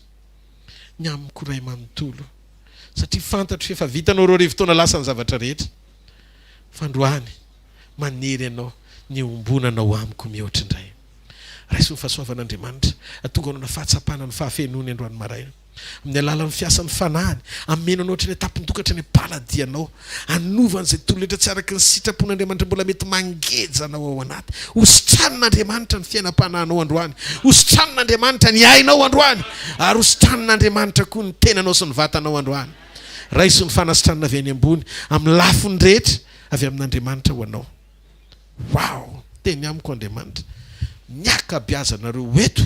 ny amiko iray manontolo. Satria fantatro fa efa vitanao 2000 taona lasa ny zavatra rehetra. Fa androany, manery Anao ny hiombonanao amiko mihoatra indray. Raiso ny fahasoavan'Andriamanitra, hahatonga anao na fahatsapana ny fahafenoany androany maraina. Amin'ny alalan'ny fiasan'ny Fanahiny, hameno anao hatrany an-tampon-doha ka hatrany am-paladianao. Hanova an'izay tontolo rehetra tsy araka ny sitrapon'Andriamanitra mbola mety mangeja anao ao anaty. Hositranin'Andriamanitra ny fiainam-panahinao androany. Hositranin'Andriamanitra ny ainao androany. Ary hositranin'Andriamanitra koa ny tenanao sy ny vatanao androany. Raiso ny fanasitranana avy any ambony amin'ny lafiny rehetra avy amin'Andriamanitra ho anao. Wow! Teny amiko Andriamanitra. Ny ankabiazanareo eto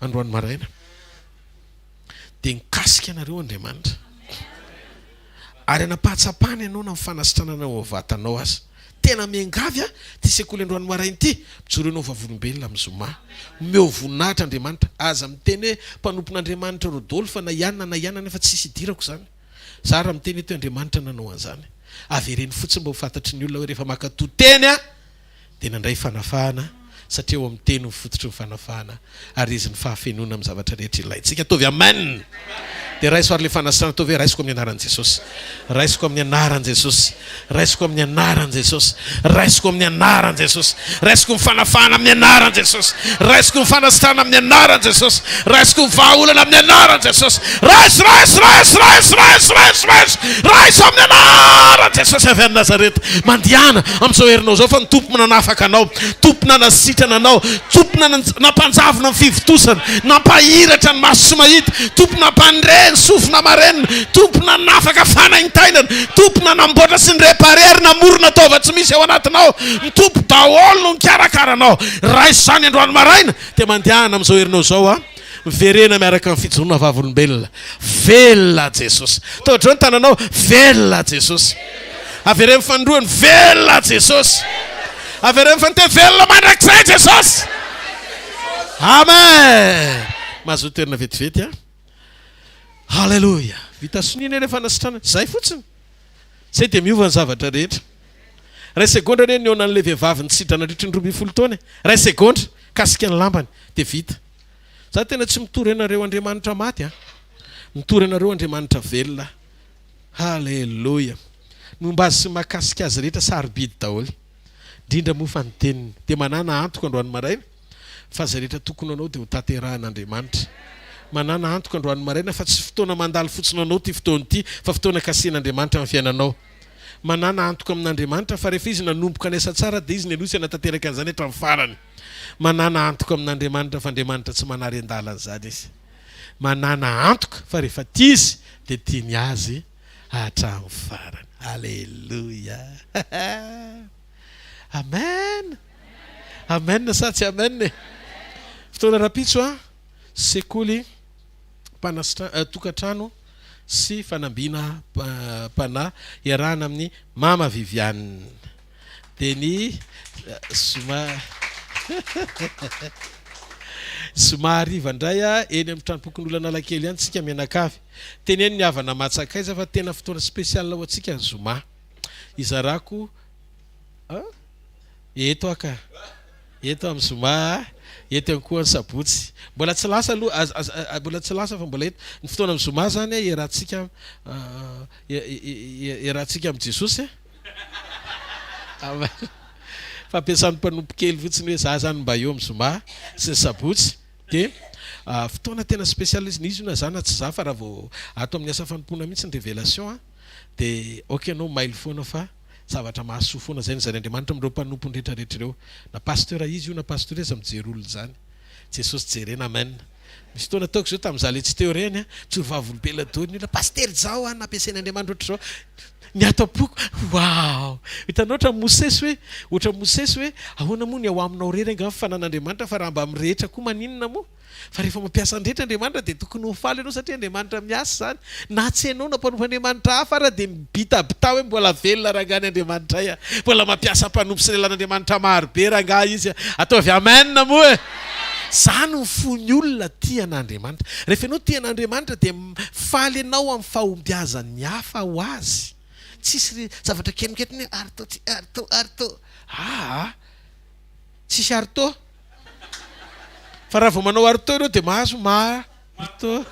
androany maraina dia nikasika anareo Andriamanitra. Ary hanam-pahatsapana ianao na ny fanasitranana ao vatanao aza. Tena miangavy aho ity sekoly androany maraina ity, mijoro ianao vavolombelona amin'ny zoma. Omeo voninahitra Andriamanitra. Aza miteny hoe mpanompon'Andriamanitra Rodolphe na i anona na i anona nefa tsisy idirako izany. Za raha miteny eto hoe Andriamanitra nanao an'izany. Avereno fotsiny mba ho fantatry ny olona hoe rehefa mankatò teny aho dia nandray fanafahana satria ao amin'ny teny ny fototry ny fanafahana ary izy ny fahafenoana amin'ny zavatra rehetra ilaintsika. Ataovy Amen! Dia raiso ary ilay fanasana, ataovy hoe raisiko amin'ny anaran'i Jesosy. Raisiko amin'ny anaran'i Jesosy. Raisiko amin'ny anaran'i Jesosy. Raisiko amin'ny anaran'i Jesosy. Raisiko ny fanafahana amin'ny anaran'i Jesosy. Raisiko ny fanasitrana amin'ny anaran'i Jesosy. Raisiko ny vahaolana amin'ny anaran'i Jesosy. Raiso, raiso, raiso, raiso, raiso, raiso, raiso. Raiso amin'ny anaran'i Jesosy avy any Nazareta. Mandehana amin'izao herinao izao fa ny Tompo nanafaka anao, Tompo nanasitrana anao, Tompo nampanjavona ny fivontosana, nampahiratra ny maso tsy mahita, Tompo nampandre ny sofina marenina, Tompo nanafaka fanaintainana, Tompo nanamboatra sy ni-réparer ary namorona taova tsy misy ao anatinao. Ny Tompo daholo no nikarakara anao. Raiso izany androany maraina dia mandehana amin'izao herinao izao a. Miverena miaraka amin'ny fijoroana vavolombelona. Velona Jesosy. Taotrao ny tananao, velona Jesosy. Avereno fanindroany, velona Jesosy. Avereno fanintelo, velona mandrakizay Jesosy. Amen. Mahazoa toerana vetivety a. Haleloia. Vita sonia anie rehefa nasitranana. Zay fotsiny. Zay dia miova ny zavatra rehetra. Ray segondra anie nihaonan'ilay vehivavy nisidra nandritry ny 12 taona e. Ray segondra, kasika ny lambany dia vita. Za tena tsy mitory anareo Andriamanitra maty a. Mitory anareo Andriamanitra velona. Haleloia. Ny momba azy sy ny mahakasika azy rehetra sarobidy daholo. Indrindra moa fa ny teniny. Dia manàna antoka androany maraina fa izay rehetra tokony ho anao dia ho tanterahin'Andriamanitra. Manàna antoka androany maraina fa tsy fotoana mandalo fotsiny ho anao ity fotoana ity fa fotoana kasihin'Andriamanitra amin'ny fiainanao. Manàna antoka amin'Andriamanitra fa rehefa Izy nanomboka ny asa tsara dia Izy nialoha sy hanatanteraka an'izany hatramin'ny farany. Manàna antoka amin'Andriamanitra fa Andriamanitra tsy manary an-dalana izany Izy. Manàna antoka fa rehefa tia Izy dia tiany azy hatramin'ny farany. Aleloia! Amen! Amen sa tsy amen e? Fotoana rahampitso an, sekoly mpanasitra tokantrano sy fanambina mpanahy iarahana amin'i Mama Viviane. Dia ny zoma zoma hariva indray eny amin'ny tranompokonolona Analakely ihany tsika mianakavy. Teneno ny havana aman-tsakaiza fa tena fotoana spécial ho antsika ny zoma. Izarako an? Eto aho ka. Eto amin'ny zoma, eto ihany koa ny sabotsy. Mbola tsy lasa aloha, az, az, mbola tsy lasa fa mbola eto. Ny fotoana amin'ny zoma zany iarahantsika iarahantsika amin'i Jesosy. Fampiasan'ny mpanompo kely fotsiny hoe za zany mba eo amin'ny zoma sy ny sabotsy dia fotoana tena spécial izy, izy io na za na tsy za fa raha vao ato amin'ny asa fanompoana mihitsy ny révélation a dia ok ianao mailo foana fa zavatra mahasoa foana zay ny zany Andriamanitra amin'ireo mpanompony rehetra rehetra ireo na pasteur izy io na pasteur iza mijery olona izany Jesosy jerena amen. Misy fotoana ataoko izao tamin'izaho ilay tsy teo ireny an, mijoro vavolombelona daholo ny olona, Pasitera izao an, nampiasain'Andriamanitra ohatr'izao. Ny ato am-poko, waouh! Hitanao ohatran'i Mosesy hoe, ohatran'i Mosesy hoe, ahoana moa ny ao aminao irery angaha ny fanan'Andriamanitra fa raha mba amin'ny rehetra koa maninona moa? Fa rehefa mampiasa ny rehetra Andriamanitra dia tokony ho faly ianao satria Andriamanitra miasa izany. Na tsy ianao na mpanompo Andriamanitra hafa ara dia mibitabita hoe mbola velona rangahy ny Andriamanitray a! Mbola mampiasa mpanompo sy lelan'Andriamanitra maro be rangahy izy a! Ataovy amen moa e! Zany ny fon'ny olona tia an'Andriamanitra. Rehefa ianao tia an'Andriamanitra dia faly ianao amin'ny fahombiazan'ny hafa ho azy. Tsisy zavatra kelikely hoe ary to tsy ary to ary to. Aa! Tsisy ary to. Fa raha vao manao ary to ianao dia mahazo ma To.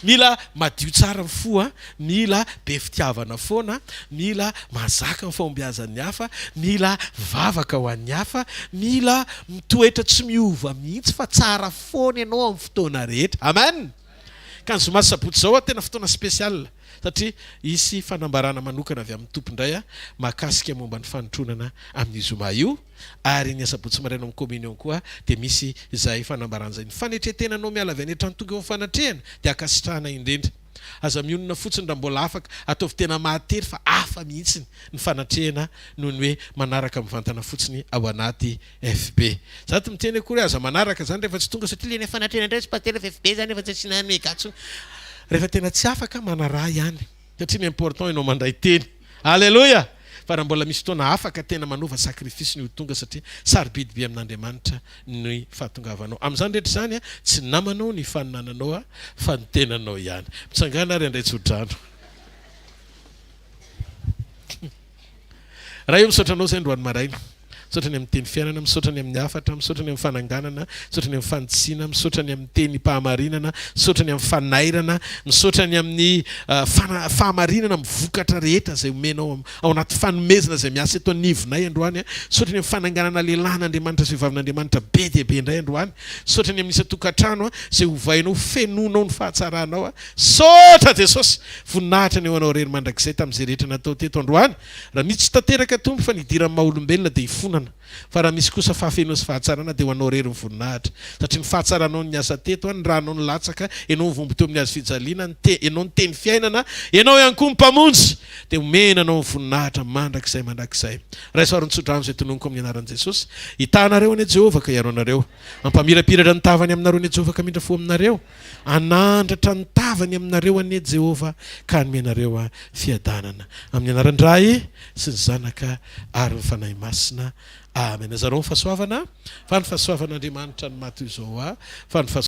Mila madio tsara ny fo a, mila be fitiavana foana, mila mahazaka ny fahombiazan'ny hafa, mila mivavaka ho an'ny hafa, mila mitoetra tsy miova mihitsy fa tsara foana ianao amin'ny fotoana rehetra. Amen! Ka ny zoma sy sabotsy izao tena fotoana spécial satria hisy fanambarana manokana avy amin'ny Tompo indray mahakasika momba ny fanotronana amin'io zoma io ary ny asabotsy maraina amin'ny communion koa dia misy izay fanambarana izay. Ny fanetren-tenanao miala avy any an-trano tonga eo amin'ny fanatrehana dia ankasitrahana indrindra. Aza mionona fotsiny raha mbola afaka, ataovy tena mahatery fa hafa mihitsy ny fanatrehana noho ny hoe manaraka mivantana fotsiny ao anaty FB. Za tsy miteny akory hoe aza manaraka zany rehefa tsy tonga satria le ny fanatrehana indray tsy pasitera fa FB zany efa tsy asiana mega intsony. Rehefa tena tsy afaka manaraha ihany satria ny important ianao mandray teny. Aleloia! Fa raha mbola misy fotoana afaka tena manova sacrifice ny ho tonga satria sarobidy be amin'Andriamanitra ny fahatongavanao. Amin'izany rehetra izany tsy namanao ny faninananao fa ny tenanao ihany. Mitsangàna ary handray tsodrano. Ray o misaotra anao izay androany maraina. Misaotra ny amin'ny teny fiainana, misaotra ny amin'ny hafatra, misaotra ny amin'ny fananganana, misaotra ny amin'ny fanitsiana, misaotra ny amin'ny tenim-pahamarinana, misaotra ny amin'ny fanairana, misaotra ny amin'ny fahamarinana amin'ny vokatra rehetra izay omenao ao anaty fanomezana izay miasa eto anivonay androany. Misaotra ny amin'ny fananganana lehilahin'Andriamanitra sy vehivavin'Andriamanitra be dia be indray androany. Misaotra ny amin'ny isan-tokantrano izay ovainao, fenoinao ny fahatsaranao. Misaotra Jesosy! Voninahitra ny ho Anao irery mandrakizay tamin'izay rehetra natao teto androany. Raha misy tsy tanteraka Tompo fa ny hidiran'ny maha olombelona dia hifonana. Fa raha misy kosa fahafenoana sy fahatsarana dia ho Anao irery ny voninahitra. Satria ny fahatsaranao no niasa teto, ny ranao no latsaka, Ianao nivombo teo amin'ny hazo fijaliana, ny te, Ianao no teny fiainana, Ianao ihany koa ny Mpamonjy. Dia omena Anao ny voninahitra mandrakizay mandrakizay. Raiso ary ny tsodrano izay tononiko amin'ny anaran'i Jesosy. Hitaha anareo anie Jehovah ka hiaro anareo. Hampamirapiratra ny tavany aminareo anie Jehovah ka hamindra fo aminareo. Hanandratra ny tavany aminareo anie Jehovah ka hanome anareo fiadanana. Amin'ny anaran-dRay sy ny Zanaka ary ny Fanahy Masina. Amen. Zarao ny fahasoavana, fa ny fahasoavan'Andriamanitra no maha toy izao ahy, fa ny fahasoavan'Andriamanitra.